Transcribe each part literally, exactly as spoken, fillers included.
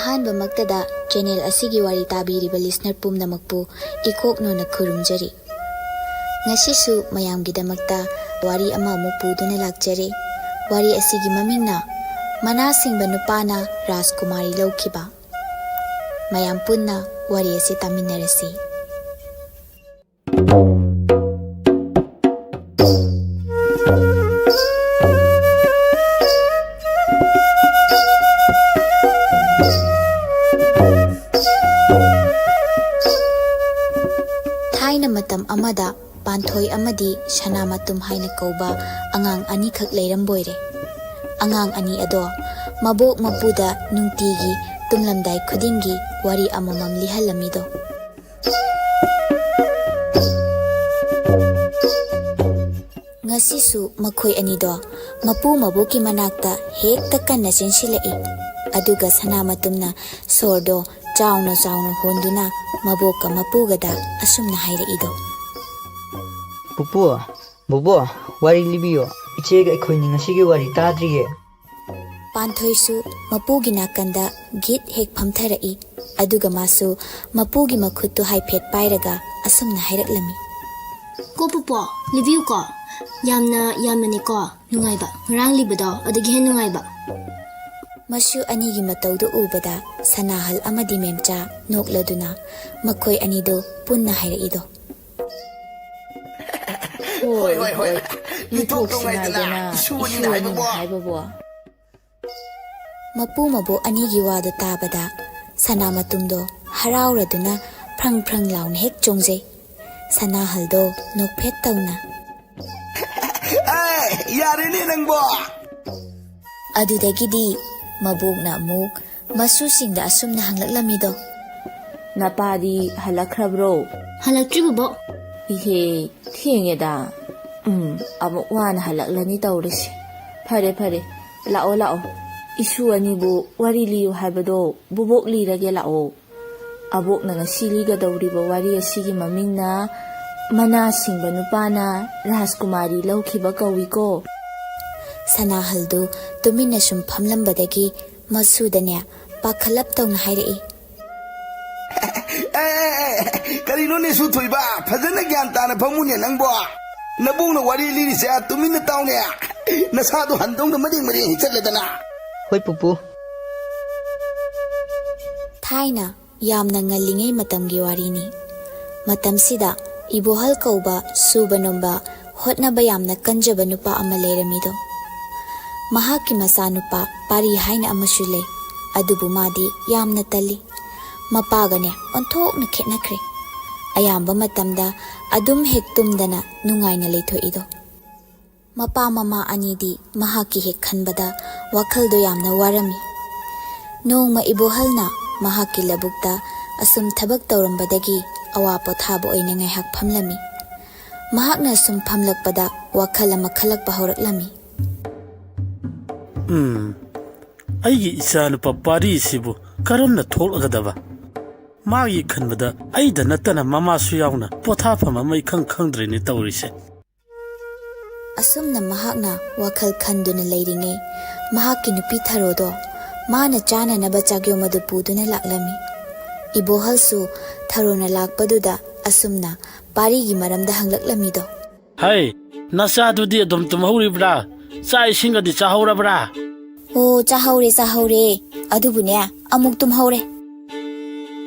ꯑꯍꯥꯟꯕꯃꯛꯇꯗ channel ꯑꯁꯤꯒꯤ ꯋꯥꯔꯤ ꯇꯥꯕꯤꯔꯤꯕ listener ꯄꯨꯝꯅꯃꯛꯄꯨ ꯏꯀꯣꯛꯅꯣꯅ ꯈꯨꯔꯨꯝꯖꯔꯤ꯫ ꯉꯁꯤꯁꯨ ꯃꯌꯥꯝꯒꯤꯗꯃꯛꯇ ꯋꯥꯔꯤ ꯑꯃꯃꯨꯛ ꯄꯨꯗꯨꯅ ꯂꯥꯛꯆꯔꯤ꯫ ꯋꯥꯔꯤ ꯑꯁꯤꯒꯤ ꯃꯃꯤꯡꯅ ꯃꯅꯥ ꯁꯤꯡꯕ ꯅꯨꯄꯥꯅ ꯔꯥꯖꯀꯨꯃꯥꯔꯤ ꯂꯧꯈꯤꯕ꯫ ꯃꯌꯥꯝ ꯄꯨꯟꯅ ꯋꯥꯔꯤ ꯑꯁꯤ ꯇꯥꯃꯤꯟꯅꯔꯁꯤ꯫ ꯊꯥꯏꯅ ꯃꯇꯝ ꯑꯃꯗ ꯄꯥꯟꯊꯣꯏ ꯑꯃꯗꯤ ꯁꯅꯥꯃꯇꯨꯝ ꯍꯥꯏꯅ ꯀꯧꯕ ꯑꯉꯥꯡ ꯑꯅꯤꯈꯛ ꯂꯩꯔꯝꯕꯣꯏꯔꯦ꯫ ꯑꯉꯥꯡ ꯑꯅꯤ ꯑꯗꯣ ꯃꯕꯣꯛ ꯃꯄꯨꯗ ꯅꯨꯡꯇꯤꯒꯤ ꯇꯨꯝꯂꯝꯗꯥꯏ ꯈꯨꯗꯤꯡꯒꯤ ꯋꯥꯔꯤ ꯑꯃꯃꯝ ꯂꯤꯍꯜꯂꯝꯃꯤꯗꯣ꯫ ꯉꯁꯤꯁꯨ ꯃꯈꯣꯏ ꯑꯅꯤꯗꯣ ꯃꯄꯨ ꯃꯕꯣꯛꯀꯤ ꯃꯅꯥꯛꯇ ꯍꯦꯛꯇ ꯀꯟꯅ ꯆꯦꯟꯁꯤꯜꯂꯛꯏ꯫ ꯑꯗꯨꯒ ꯁꯅꯥꯃꯇꯨꯝꯅ ꯁꯣꯔꯗꯣ ꯆꯥꯎꯅ ꯆꯥꯎꯅ ꯍꯣꯟꯗꯨꯅ ꯃꯕꯣꯛꯀ ꯃꯄꯨꯒꯗ ꯑꯁꯨꯝꯅ ꯍꯥꯏꯔꯛꯏꯗꯣ꯫ ꯄꯨꯄꯨ, ꯕꯣꯕꯣ, ꯋꯥꯔꯤ ꯂꯤꯕꯤꯌꯣ꯫ ꯏꯆꯦꯒ ꯑꯩꯈꯣꯏꯅꯤ ꯉꯁꯤꯒꯤ ꯋꯥꯔꯤ ꯇꯥꯗ꯭ꯔꯤꯌꯦ꯫ ꯄꯥꯟꯊꯣꯏꯁꯨ ꯃꯄꯨꯒꯤ ꯅꯥꯀꯟꯗ ꯒꯤꯠ ꯍꯦꯛ ꯐꯝꯊꯔꯛꯏ꯫ ꯑꯗꯨꯒ ꯃꯥꯁꯨ ꯃꯄꯨꯒꯤ ꯃꯈꯨꯠꯇꯨ ꯍꯥꯏꯐꯦꯠ ꯄꯥꯏꯔꯒ ꯑꯁꯨꯝꯅ ꯍꯥꯏꯔꯛꯂꯝꯃꯤ꯫ ꯀꯣ ꯄꯨꯄꯣ, ꯂꯤꯕꯤꯌꯨꯀꯣ꯫ ꯌꯥꯝꯅ, ꯌꯥꯝꯅꯅꯦꯀꯣ ꯅꯨꯡꯉꯥꯏꯕ꯫ ꯉꯔꯥꯡ ꯂꯤꯕꯗꯣ ꯑꯗꯨꯒꯤ ꯍꯦꯟꯅ ꯅꯨꯡꯉꯥꯏꯕ꯫ ꯃꯁꯨ ꯑꯅꯤꯒꯤ ꯃꯇꯧꯗꯨ ꯎꯕꯗ ꯁꯅꯥꯍꯜ ꯑꯃꯗꯤ ꯃꯦꯝꯆꯥ ꯅꯣꯛꯂꯗꯨꯅ ꯃꯈꯣꯏ ꯑꯅꯤꯗꯨ ꯄꯨꯟꯅ ꯍꯥꯏꯔꯛꯏꯗꯣ꯫ ꯍꯣꯏ, ꯍꯣꯏ, ꯍꯣꯏ꯫ ꯂꯤꯊꯣꯛꯁꯤ ꯉꯥꯏꯗꯅ, ꯏꯁꯨ ꯑꯅꯤꯅ ꯏꯁꯨ ꯑꯅꯤꯅ ꯍꯥꯏꯕꯕꯣ? ꯍꯥꯏꯕꯕꯣ? ꯃꯄꯨ ꯃꯕꯣꯛ ꯑꯅꯤꯒꯤ ꯋꯥꯗꯨ ꯇꯥꯕꯗ ꯁꯅꯥꯃꯇꯨꯝꯗꯣ ꯍꯔꯥꯎꯔꯗꯨꯅ ꯐ꯭ꯔꯪ ꯐ꯭ꯔꯪ ꯂꯥꯎꯅ ꯍꯦꯛ ꯆꯣꯡꯖꯩ꯫ ꯁꯅꯥꯍꯜꯗꯣ ꯅꯣꯛꯐꯦꯠ ꯇꯧꯅ꯫ ꯑꯦ, ꯌꯥꯔꯦꯅꯦ ꯅꯪꯕꯣ! ꯑꯗꯨꯗꯒꯤꯗꯤ ꯃꯕꯣꯛꯅ ꯑꯃꯨꯛ ꯃꯁꯨꯁꯤꯡꯗ ꯑꯁꯨꯝꯅ ꯍꯪꯂꯛꯂꯝꯃꯤꯗꯣ꯫ ꯅꯄꯥꯗꯤ ꯍꯜꯂꯛꯈ꯭ꯔꯕ꯭ꯔꯣ? ꯍꯜꯂꯛꯇ꯭ꯔꯤ ꯕꯣꯕꯣꯛ꯫ ꯏꯍꯦ, ꯊꯦꯡꯉꯦꯗ꯫ ꯎꯝ, ꯑꯃꯨꯛ ꯋꯥꯅ ꯍꯜꯂꯛꯂꯅꯤ ꯇꯧꯔꯤꯁꯦ꯫ ꯐꯔꯦ, ꯐꯔꯦ, ꯂꯥꯛꯑꯣ, ꯂꯥꯛꯑꯣ꯫ ꯏꯁꯨ ꯑꯅꯤꯕꯨ ꯋꯥꯔꯤ ꯂꯤꯌꯨ ꯍꯥꯏꯕꯗꯣ ꯕꯣꯕꯣꯛ ꯂꯤꯔꯒꯦ, ꯂꯥꯛꯑꯣ꯫ ꯑꯕꯣꯛꯅ ꯉꯁꯤ ꯂꯤꯒꯗꯧꯔꯤꯕ ꯋꯥꯔꯤ ꯑꯁꯤꯒꯤ ꯃꯃꯤꯡꯅ ꯃꯅꯥ ꯁꯤꯡꯕ ꯅꯨꯄꯥꯅ ꯔꯥꯖꯀꯨꯃꯥꯔꯤ ꯂꯧꯈꯤꯕ ꯀꯧꯏꯀꯣ꯫ ꯁꯅꯥꯍꯜꯗꯨ ꯇꯨꯃꯤꯟꯅ ꯁꯨꯝ ꯐꯝꯂꯝꯕꯗꯒꯤ ꯃꯁꯨꯗꯅꯦ ꯄꯥꯈꯠꯂꯞ ꯇꯧꯅ ꯍꯥꯏꯔꯛꯏ꯫ ꯑꯦ, ꯑꯦ, ꯑꯦ, ꯀꯔꯤꯅꯣꯅꯦ ꯁꯨ ꯊꯣꯏꯕ? ꯐꯖꯅ ꯒ꯭ꯌꯥꯟ ꯇꯥꯅ ꯐꯝꯃꯨꯅꯦ ꯅꯪꯕꯣ꯫ ꯅꯕꯨꯡꯅ ꯋꯥꯔꯤ ꯂꯤꯔꯤꯁꯦ ꯇꯨꯃꯤꯟꯅ ꯇꯥꯎꯅꯦ꯫ ꯅꯁꯥꯗꯣ ꯍꯟꯗꯧꯅ ꯃꯔꯦꯡ ꯃꯔꯦꯡ ꯍꯦꯛ ꯆꯠꯂꯦꯗꯅ꯫ ꯍꯣꯏ ꯄꯨꯄꯨ꯫ ꯊꯥꯏꯅ ꯌꯥꯝꯅ ꯉꯜꯂꯤꯉꯩ ꯃꯇꯝꯒꯤ ꯋꯥꯔꯤꯅꯤ꯫ ꯃꯇꯝꯁꯤꯗ ꯏꯕꯣꯍꯜ ꯀꯧꯕ ꯁꯨꯕ ꯅꯣꯝꯕ, ꯍꯣꯠꯅꯕ ꯌꯥꯝꯅ ꯀꯟꯖꯕ ꯅꯨꯄꯥ ꯑꯃ ꯂꯩꯔꯝꯃꯤꯗꯣ꯫ ꯃꯍꯥꯛꯀꯤ ꯃꯆꯥꯅꯨꯄꯥ ꯄꯥꯔꯤ ꯍꯥꯏꯅ ꯑꯃꯁꯨ ꯂꯩ꯫ ꯑꯗꯨꯕꯨ ꯃꯥꯗꯤ ꯌꯥꯝꯅ ꯇꯜꯂꯤ꯫ ꯃꯄꯥꯒꯅꯦ ꯑꯣꯟꯊꯣꯛꯅ ꯈꯦꯠꯅꯈ꯭ꯔꯦ꯫ ꯑꯌꯥꯝꯕ ꯃꯇꯝꯗ ꯑꯗꯨꯝ ꯍꯦꯛ ꯇꯨꯝꯗꯅ ꯅꯨꯡꯉꯥꯏꯅ ꯂꯩꯊꯣꯛꯏꯗꯣ꯫ ꯃꯄꯥ ꯃꯃꯥ ꯑꯅꯤꯗꯤ ꯃꯍꯥꯛꯀꯤ ꯍꯦꯛ ꯈꯟꯕꯗ ꯋꯥꯈꯜꯗꯣ ꯌꯥꯝꯅ ꯋꯥꯔꯝꯃꯤ꯫ ꯅꯣꯡꯃ ꯏꯕꯣꯍꯜꯅ ꯃꯍꯥꯛꯀꯤ ꯂꯧꯕꯨꯛꯇ ꯑꯁꯨꯝ ꯊꯕꯛ ꯇꯧꯔꯝꯕꯗꯒꯤ ꯑꯋꯥ ꯄꯣꯊꯥꯕ ꯑꯣꯏꯅ ꯉꯥꯏꯍꯥꯛ ꯐꯝꯂꯝꯃꯤ꯫ ꯃꯍꯥꯛꯅ ꯁꯨꯝ ꯐꯝꯂꯛꯄꯗ ꯋꯥꯈꯜ ꯑꯃ ꯈꯜꯂꯛꯄ ꯍꯧꯔꯛꯂꯝꯃꯤ꯫ ꯎꯝ, ꯑꯩꯒꯤ ꯏꯆꯥꯅꯨꯄꯥ ꯄꯥꯔꯤꯁꯤꯕꯨ ꯀꯔꯝꯅ ꯊꯣꯛꯂꯒꯗꯕ? ꯃꯥꯒꯤ ꯈꯟꯕꯗ ꯑꯩꯗ ꯅꯠꯇꯅ ꯃꯃꯥꯁꯨ ꯌꯥꯎꯅ ꯄꯣꯊꯥꯐꯝ ꯑꯃ ꯏꯈꯪ ꯈꯪꯗ꯭ꯔꯦꯅꯦ ꯇꯧꯔꯤꯁꯦ꯫ ꯑꯁꯨꯝꯅ ꯃꯍꯥꯛꯅ ꯋꯥꯈꯜ ꯈꯟꯗꯨꯅ ꯂꯩꯔꯤꯉꯩ, ꯃꯍꯥꯛꯀꯤ ꯅꯨꯄꯤ ꯊꯔꯣꯗꯣ ꯃꯥꯅ ꯆꯥꯅꯅꯕ ꯆꯥꯛꯌꯣꯝ ꯑꯗꯨ ꯄꯨꯗꯨꯅ ꯂꯥꯛꯂꯝꯃꯤ꯫ ꯏꯕꯣꯍꯜꯁꯨ ꯊꯔꯣꯅ ꯂꯥꯛꯄꯗꯨꯗ ꯑꯁꯨꯝꯅ ꯄꯥꯔꯤꯒꯤ ꯃꯔꯝꯗ ꯍꯪꯂꯛꯂꯝꯃꯤꯗꯣ꯫ ꯍꯩ, ꯅꯆꯥꯗꯨꯗꯤ ꯑꯗꯨꯝ ꯇꯨꯝꯍꯧꯔꯤꯕ꯭ꯔꯥ? ꯆꯥꯛ ꯏꯁꯤꯡꯒꯗꯤ ꯆꯥꯍꯧꯔꯕ꯭ꯔꯥ? ꯑꯣ, ꯆꯥꯍꯧꯔꯦ, ꯆꯥꯍꯧꯔꯦ꯫ ꯑꯗꯨꯕꯨꯅꯦ, ꯑꯃꯨꯛ ꯇꯨꯝꯍꯧꯔꯦ꯫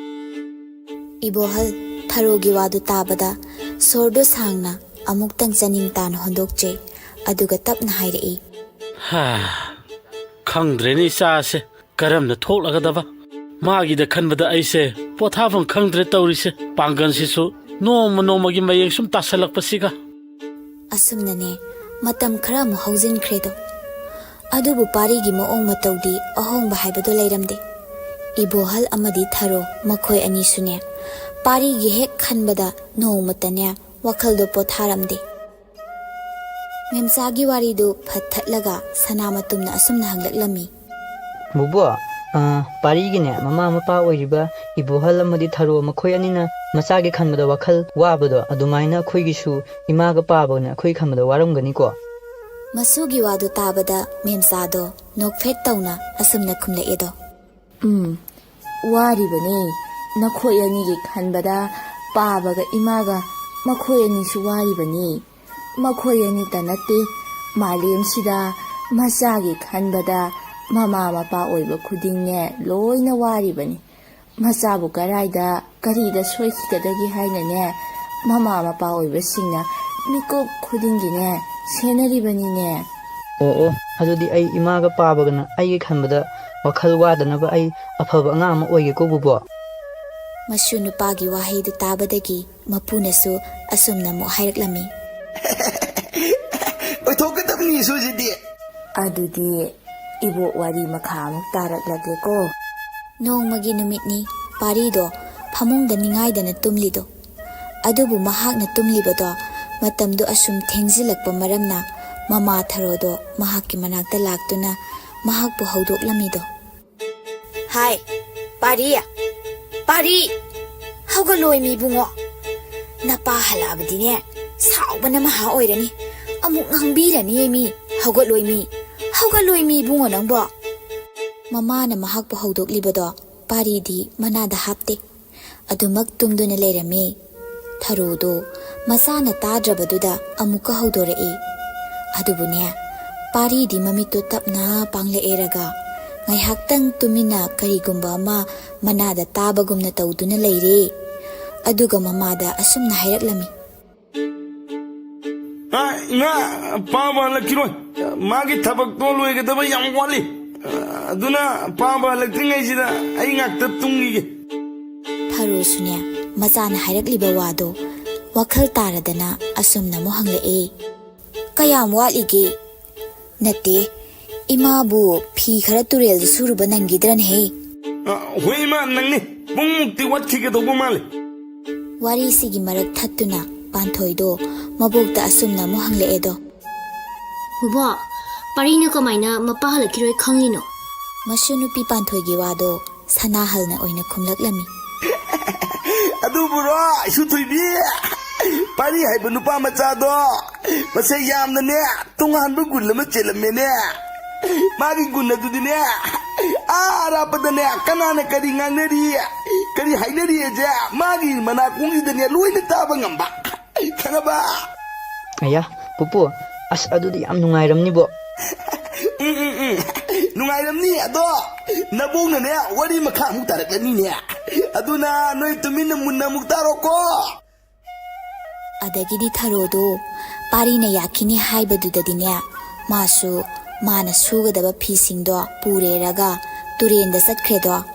ꯏꯕꯣꯍꯜ ꯊꯔꯣꯒꯤ ꯋꯥꯗꯨ ꯇꯥꯕꯗ ꯁꯣꯔꯗꯨ ꯁꯥꯡꯅ ꯑꯃꯨꯛꯇꯪ ꯆꯥꯅꯤꯡ ꯇꯥꯅ ꯍꯣꯟꯗꯣꯛꯆꯩ꯫ ꯑꯗꯨꯒ ꯇꯞꯅ ꯍꯥꯏꯔꯛꯏ꯫ ꯍꯥ, ꯈꯪꯗ꯭ꯔꯦꯅꯦ ꯏꯆꯥꯁꯦ ꯀꯔꯝꯅ ꯊꯣꯛꯂꯒꯗꯕ꯫ ꯃꯥꯒꯤꯗ ꯈꯟꯕꯗ ꯑꯩꯁꯦ ꯄꯣꯊꯥꯐꯝ ꯈꯪꯗ꯭ꯔꯦ ꯇꯧꯔꯤꯁꯦ꯫ ꯄꯥꯡꯒꯜꯁꯤꯁꯨ ꯅꯣꯡꯃ ꯅꯣꯡꯃꯒꯤ ꯃꯌꯦꯡ ꯁꯨꯝ ꯇꯥꯁꯜꯂꯛꯄꯁꯤꯒ꯫ ꯑꯁꯨꯝꯅꯅꯦ ꯃꯇꯝ ꯈꯔ ꯑꯃꯨꯛ ꯍꯧꯖꯤꯟꯈ꯭ꯔꯦꯗꯣ꯫ ꯑꯗꯨꯕꯨ ꯄꯥꯔꯤꯒꯤ ꯃꯑꯣꯡ ꯃꯇꯧꯗꯤ ꯑꯍꯣꯡꯕ ꯍꯥꯏꯕꯗꯣ ꯂꯩꯔꯝꯗꯦ꯫ ꯏꯕꯣꯍꯜ ꯑꯃꯗꯤ ꯊꯔꯣ ꯃꯈꯣꯏ ꯑꯅꯤꯁꯨꯅꯦ ꯄꯥꯔꯤꯒꯤ ꯍꯦꯛ ꯈꯟꯕꯗ ꯅꯣꯡꯃꯇꯅꯦ ꯋꯥꯈꯜꯗꯣ ꯄꯣꯊꯥꯔꯝꯗꯦ꯫ ꯃꯦꯝꯆꯥꯒꯤ ꯋꯥꯔꯤꯗꯨ ꯐꯠ ꯊꯠꯂꯒ ꯁꯅꯥꯃꯇꯨꯝꯅ ꯑꯁꯨꯝꯅ ꯍꯪꯂꯛꯂꯝꯃꯤ꯫ ꯕꯨꯕꯣꯛ, ꯑ, ꯄꯥꯔꯤꯒꯤꯅꯦ ꯃꯃꯥ ꯃꯄꯥ ꯑꯣꯏꯔꯤꯕ ꯏꯕꯣꯍꯜ ꯑꯃꯗꯤ ꯊꯔꯣ ꯃꯈꯣꯏ ꯑꯅꯤꯅ ꯃꯆꯥꯒꯤ ꯈꯟꯕꯗ ꯋꯥꯈꯜ ꯋꯥꯕꯗꯣ ꯑꯗꯨꯃꯥꯏꯅ ꯑꯩꯈꯣꯏꯒꯤꯁꯨ ꯏꯃꯥꯒ ꯄꯥꯕꯅ ꯑꯩꯈꯣꯏ ꯈꯟꯕꯗ ꯋꯥꯔꯝꯒꯅꯤꯀꯣ꯫ ꯃꯁꯨꯒꯤ ꯋꯥꯗꯨ ꯇꯥꯕꯗ ꯃꯦꯝꯆꯥꯗꯣ ꯅꯣꯛꯐꯦꯠ ꯇꯧꯅ ꯑꯁꯨꯝꯅ ꯈꯨꯝꯂꯛꯑꯦꯗꯣ꯫ ꯎꯝ, ꯋꯥꯔꯤꯕꯅꯤ꯫ ꯅꯈꯣꯏ ꯑꯅꯤꯒꯤ ꯈꯟꯕꯗ ꯄꯥꯕꯒ ꯏꯃꯥꯒ ꯃꯈꯣꯏ ꯑꯅꯤꯁꯨ ꯋꯥꯔꯤꯕꯅꯤ꯫ ꯃꯈꯣꯏ ꯑꯅꯤꯇ ꯅꯠꯇꯦ, ꯃꯥꯂꯦꯝꯁꯤꯗ ꯃꯆꯥꯒꯤ ꯈꯟꯕꯗ ꯃꯃꯥ ꯃꯄꯥ ꯑꯣꯏꯕ ꯈꯨꯗꯤꯡꯅꯦ ꯂꯣꯏꯅ ꯋꯥꯔꯤꯕꯅꯤ꯫ ꯃꯆꯥꯕꯨ ꯀꯔꯥꯏꯗ ꯀꯔꯤꯗ ꯁꯣꯏꯈꯤꯒꯗꯒꯦ ꯍꯥꯏꯅꯅꯦ, ꯃꯃꯥ ꯃꯄꯥ ꯑꯣꯏꯕꯁꯤꯡꯅ ꯃꯤꯀꯨꯞ ꯈꯨꯗꯤꯡꯒꯤꯅꯦ ꯁꯦꯟꯅꯔꯤꯕꯅꯤꯅꯦ꯫ ꯑꯣ, ꯑꯣ, ꯑꯗꯨꯗꯤ ꯑꯩ ꯏꯃꯥꯒ ꯄꯥꯕꯒꯅ ꯑꯩꯒꯤ ꯈꯟꯕꯗ ꯋꯥꯈꯜ ꯋꯥꯗꯅꯕ ꯑꯩ ꯑꯐꯕ ꯑꯉꯥꯡ ꯑꯃ ꯑꯣꯏꯒꯦꯀꯣ, ꯕꯨꯕꯣꯛ꯫ ꯃꯁꯨ ꯅꯨꯄꯥꯒꯤ ꯋꯥꯍꯩꯗꯨ ꯇꯥꯕꯗꯒꯤ ꯃꯄꯨꯅꯁꯨ ꯑꯁꯨꯝꯅ ꯑꯃꯨꯛ ꯍꯥꯏꯔꯛꯂꯝꯃꯤ꯫ ꯑꯣꯏꯊꯣꯛꯀꯗꯕꯅꯤ ꯁꯨꯁꯤꯗꯤ꯫ ꯑꯗꯨꯗꯤ ꯏꯕꯣꯛ ꯋꯥꯔꯤ ꯃꯈꯥ ꯑꯃꯨꯛ ꯇꯥꯔꯛꯂꯒꯦꯀꯣ꯫ ꯅꯣꯡꯃꯒꯤ ꯅꯨꯃꯤꯠꯅꯤ, ꯄꯥꯔꯤꯗꯣ ꯐꯃꯨꯡꯗ ꯅꯤꯡꯉꯥꯏꯗꯅ ꯇꯨꯝꯂꯤꯗꯣ꯫ ꯑꯗꯨꯕꯨ ꯃꯍꯥꯛꯅ ꯇꯨꯝꯂꯤꯕꯗꯣ ꯃꯇꯝꯗꯨ ꯑꯁꯨꯝ ꯊꯦꯡꯖꯤꯜꯂꯛꯄ ꯃꯔꯝꯅ ꯃꯃꯥ ꯊꯔꯣꯗꯣ ꯃꯍꯥꯛꯀꯤ ꯃꯅꯥꯛꯇ ꯂꯥꯛꯇꯨꯅ ꯃꯍꯥꯛꯄꯨ ꯍꯧꯗꯣꯛꯂꯝꯃꯤꯗꯣ꯫ ꯍꯥꯏ, ꯄꯥꯔꯤ, ꯄꯥꯔꯤ, ꯍꯧꯒꯠꯂꯣꯏ ꯃꯤ ꯏꯕꯨꯡꯉꯣ꯫ ꯅꯄꯥ ꯍꯜꯂꯛꯑꯕꯗꯤꯅꯦ, ꯁꯥꯎꯕꯅ ꯃꯍꯥ ꯑꯣꯏꯔꯅꯤ꯫ ꯑꯃꯨꯛ ꯉꯥꯡꯕꯤꯔꯅꯤ ꯃꯤ꯫ ꯍꯧꯒꯠꯂꯣꯏ ꯃꯤ, ꯍꯧꯒꯠꯂꯣꯏ ꯃꯤ ꯏꯕꯨꯡꯉꯣ ꯅꯪꯕꯣ꯫ ꯃꯃꯥꯅ ꯃꯍꯥꯛꯄꯨ ꯍꯧꯗꯣꯛꯂꯤꯕꯗꯣ ꯄꯥꯔꯤꯗꯤ ꯃꯅꯥꯗ ꯍꯥꯞꯇꯦ꯫ ꯑꯗꯨꯃꯛ ꯇꯨꯝꯗꯨꯅ ꯂꯩꯔꯝꯃꯤ꯫ ꯊꯔꯣꯗꯣ ꯃꯆꯥꯅ ꯇꯥꯗ꯭ꯔꯕꯗꯨꯗ ꯑꯃꯨꯛꯀ ꯍꯧꯗꯣꯔꯛꯏ꯫ ꯑꯗꯨꯕꯨꯅꯦ, ꯄꯥꯔꯤꯗꯤ ꯃꯃꯤꯠꯇꯣ ꯇꯞꯅ ꯄꯥꯡꯂꯛꯑꯦꯔꯒ ꯉꯥꯏꯍꯥꯛꯇꯪ ꯇꯨꯃꯤꯟꯅ ꯀꯔꯤꯒꯨꯝꯕ ꯑꯃ ꯃꯅꯥꯗ ꯇꯥꯕꯒꯨꯝꯅ ꯇꯧꯗꯨꯅ ꯂꯩꯔꯦ꯫ ꯑꯗꯨꯒ ꯃꯃꯥꯗ ꯑꯁꯨꯝꯅ ꯍꯥꯏꯔꯛꯂꯝꯃꯤ꯫ ꯑ, ꯏꯃꯥ, ꯄꯥꯕ ꯍꯜꯂꯛꯈꯤꯔꯣꯏ꯫ ꯃꯥꯒꯤ ꯊꯕꯛꯇꯣ ꯂꯣꯏꯒꯗꯕ ꯌꯥꯝ ꯋꯥꯠꯂꯤ꯫ ꯑ, ꯑꯗꯨꯅ ꯄꯥꯕ ꯍꯜꯂꯛꯇ꯭ꯔꯤꯉꯩꯁꯤꯗ ꯑꯩ ꯉꯥꯛꯇ ꯇꯨꯝꯈꯤꯒꯦ꯫ ꯊꯔꯣꯁꯨꯅꯦ, ꯃꯆꯥꯅ ꯍꯥꯏꯔꯛꯂꯤꯕ ꯋꯥꯗꯣ ꯋꯥꯈꯜ ꯇꯥꯔꯗꯅ ꯑꯁꯨꯝꯅ ꯑꯃꯨꯛ ꯍꯪꯂꯛꯑꯦ꯫ ꯀꯌꯥꯝ ꯋꯥꯠꯂꯤꯒꯦ? ꯅꯠꯇꯦ, ꯏꯃꯥꯕꯨ ꯐꯤ ꯈꯔ ꯇꯨꯔꯦꯜꯗ ꯁꯨꯔꯨꯕ ꯅꯪꯈꯤꯗ꯭ꯔꯅꯦꯍꯦ? ꯑ, ꯍꯣꯏ ꯏꯃꯥ, ꯅꯪꯅꯤ꯫ ꯄꯨꯡꯃꯨꯛꯇꯤ ꯋꯥꯠꯈꯤꯒꯗꯧꯕ ꯃꯥꯜꯂꯤ꯫ ꯋꯥꯔꯤꯁꯤꯒꯤ ꯃꯔꯛ ꯊꯠꯇꯨꯅ ꯄꯥꯟꯊꯣꯏꯗꯣ ꯃꯕꯣꯛꯇ ꯑꯁꯨꯝꯅ ꯑꯃꯨꯛ ꯍꯪꯂꯛꯑꯦꯗꯣ꯫ ꯕꯨꯕꯣꯛ, ꯄꯥꯔꯤꯅ ꯀꯃꯥꯏꯅ ꯃꯄꯥ ꯍꯜꯂꯛꯈꯤꯔꯣꯏ ꯈꯪꯂꯤꯅꯣ? ꯃꯁꯨ ꯅꯨꯄꯤ ꯄꯥꯟꯊꯣꯏꯒꯤ ꯋꯥꯗꯣ ꯁꯅꯥꯍꯜꯅ ꯑꯣꯏꯅ ꯈꯨꯝꯂꯛꯂꯝꯃꯤ꯫ ꯑꯗꯨꯕꯨꯔꯣ, ꯏꯁꯨ ꯊꯣꯏꯕꯤ, ꯄꯥꯔꯤ ꯍꯥꯏꯕ ꯅꯨꯄꯥ ꯃꯆꯥꯗꯣ ꯃꯁꯦ ꯌꯥꯝꯅꯅꯦ ꯇꯣꯉꯥꯟꯕ ꯒꯨꯟ ꯑꯃ ꯆꯦꯜꯂꯝꯃꯦꯅꯦ꯫ ꯃꯥꯒꯤ ꯒꯨꯟ ꯑꯗꯨꯗꯤꯅꯦ ꯑꯥ ꯑꯔꯥꯞꯄꯗꯅꯦ ꯀꯅꯥꯅ ꯀꯔꯤ ꯉꯥꯡꯅꯔꯤ, ꯀꯔꯤ ꯍꯥꯏꯅꯔꯤꯁꯦ ꯃꯥꯒꯤ ꯃꯅꯥꯀꯣꯡꯁꯤꯗꯅꯦ ꯂꯣꯏꯅ ꯇꯥꯕ ꯉꯝꯕ꯫ ꯈꯪꯉꯕ? ꯑꯌꯥ, ꯄꯨꯄꯨ, ꯑꯁ, ꯑꯗꯨꯗꯤ ꯌꯥꯝ ꯅꯨꯡꯉꯥꯏꯔꯝꯅꯤꯕꯣ꯫ ꯎꯝ, ꯎꯝ, ꯎꯝ꯫ ꯅꯨꯡꯉꯥꯏꯔꯝꯅꯤ꯫ ꯑꯗꯣ ꯅꯕꯣꯛꯅꯅꯦ ꯋꯥꯔꯤ ꯃꯈꯥ ꯑꯃꯨꯛ ꯇꯥꯔꯛꯂꯅꯤꯅꯦ꯫ ꯑꯗꯨꯅ ꯅꯣꯏ ꯇꯨꯃꯤꯟꯅ ꯃꯨꯟꯅ ꯑꯃꯨꯛ ꯇꯥꯔꯣꯀꯣ꯫ ꯑꯗꯒꯤꯗꯤ ꯊꯔꯣꯗꯣ ꯄꯥꯔꯤꯅ ꯌꯥꯈꯤꯅꯤ ꯍꯥꯏꯕꯗꯨꯗꯗꯤꯅꯦ, ꯃꯥꯁꯨ ꯃꯥꯅ ꯁꯨꯒꯗꯕ ꯐꯤꯁꯤꯡꯗꯣ ꯄꯨꯔꯦꯔꯒ ꯇꯨꯔꯦꯟꯗ ꯆꯠꯈ꯭ꯔꯦꯗꯣ꯫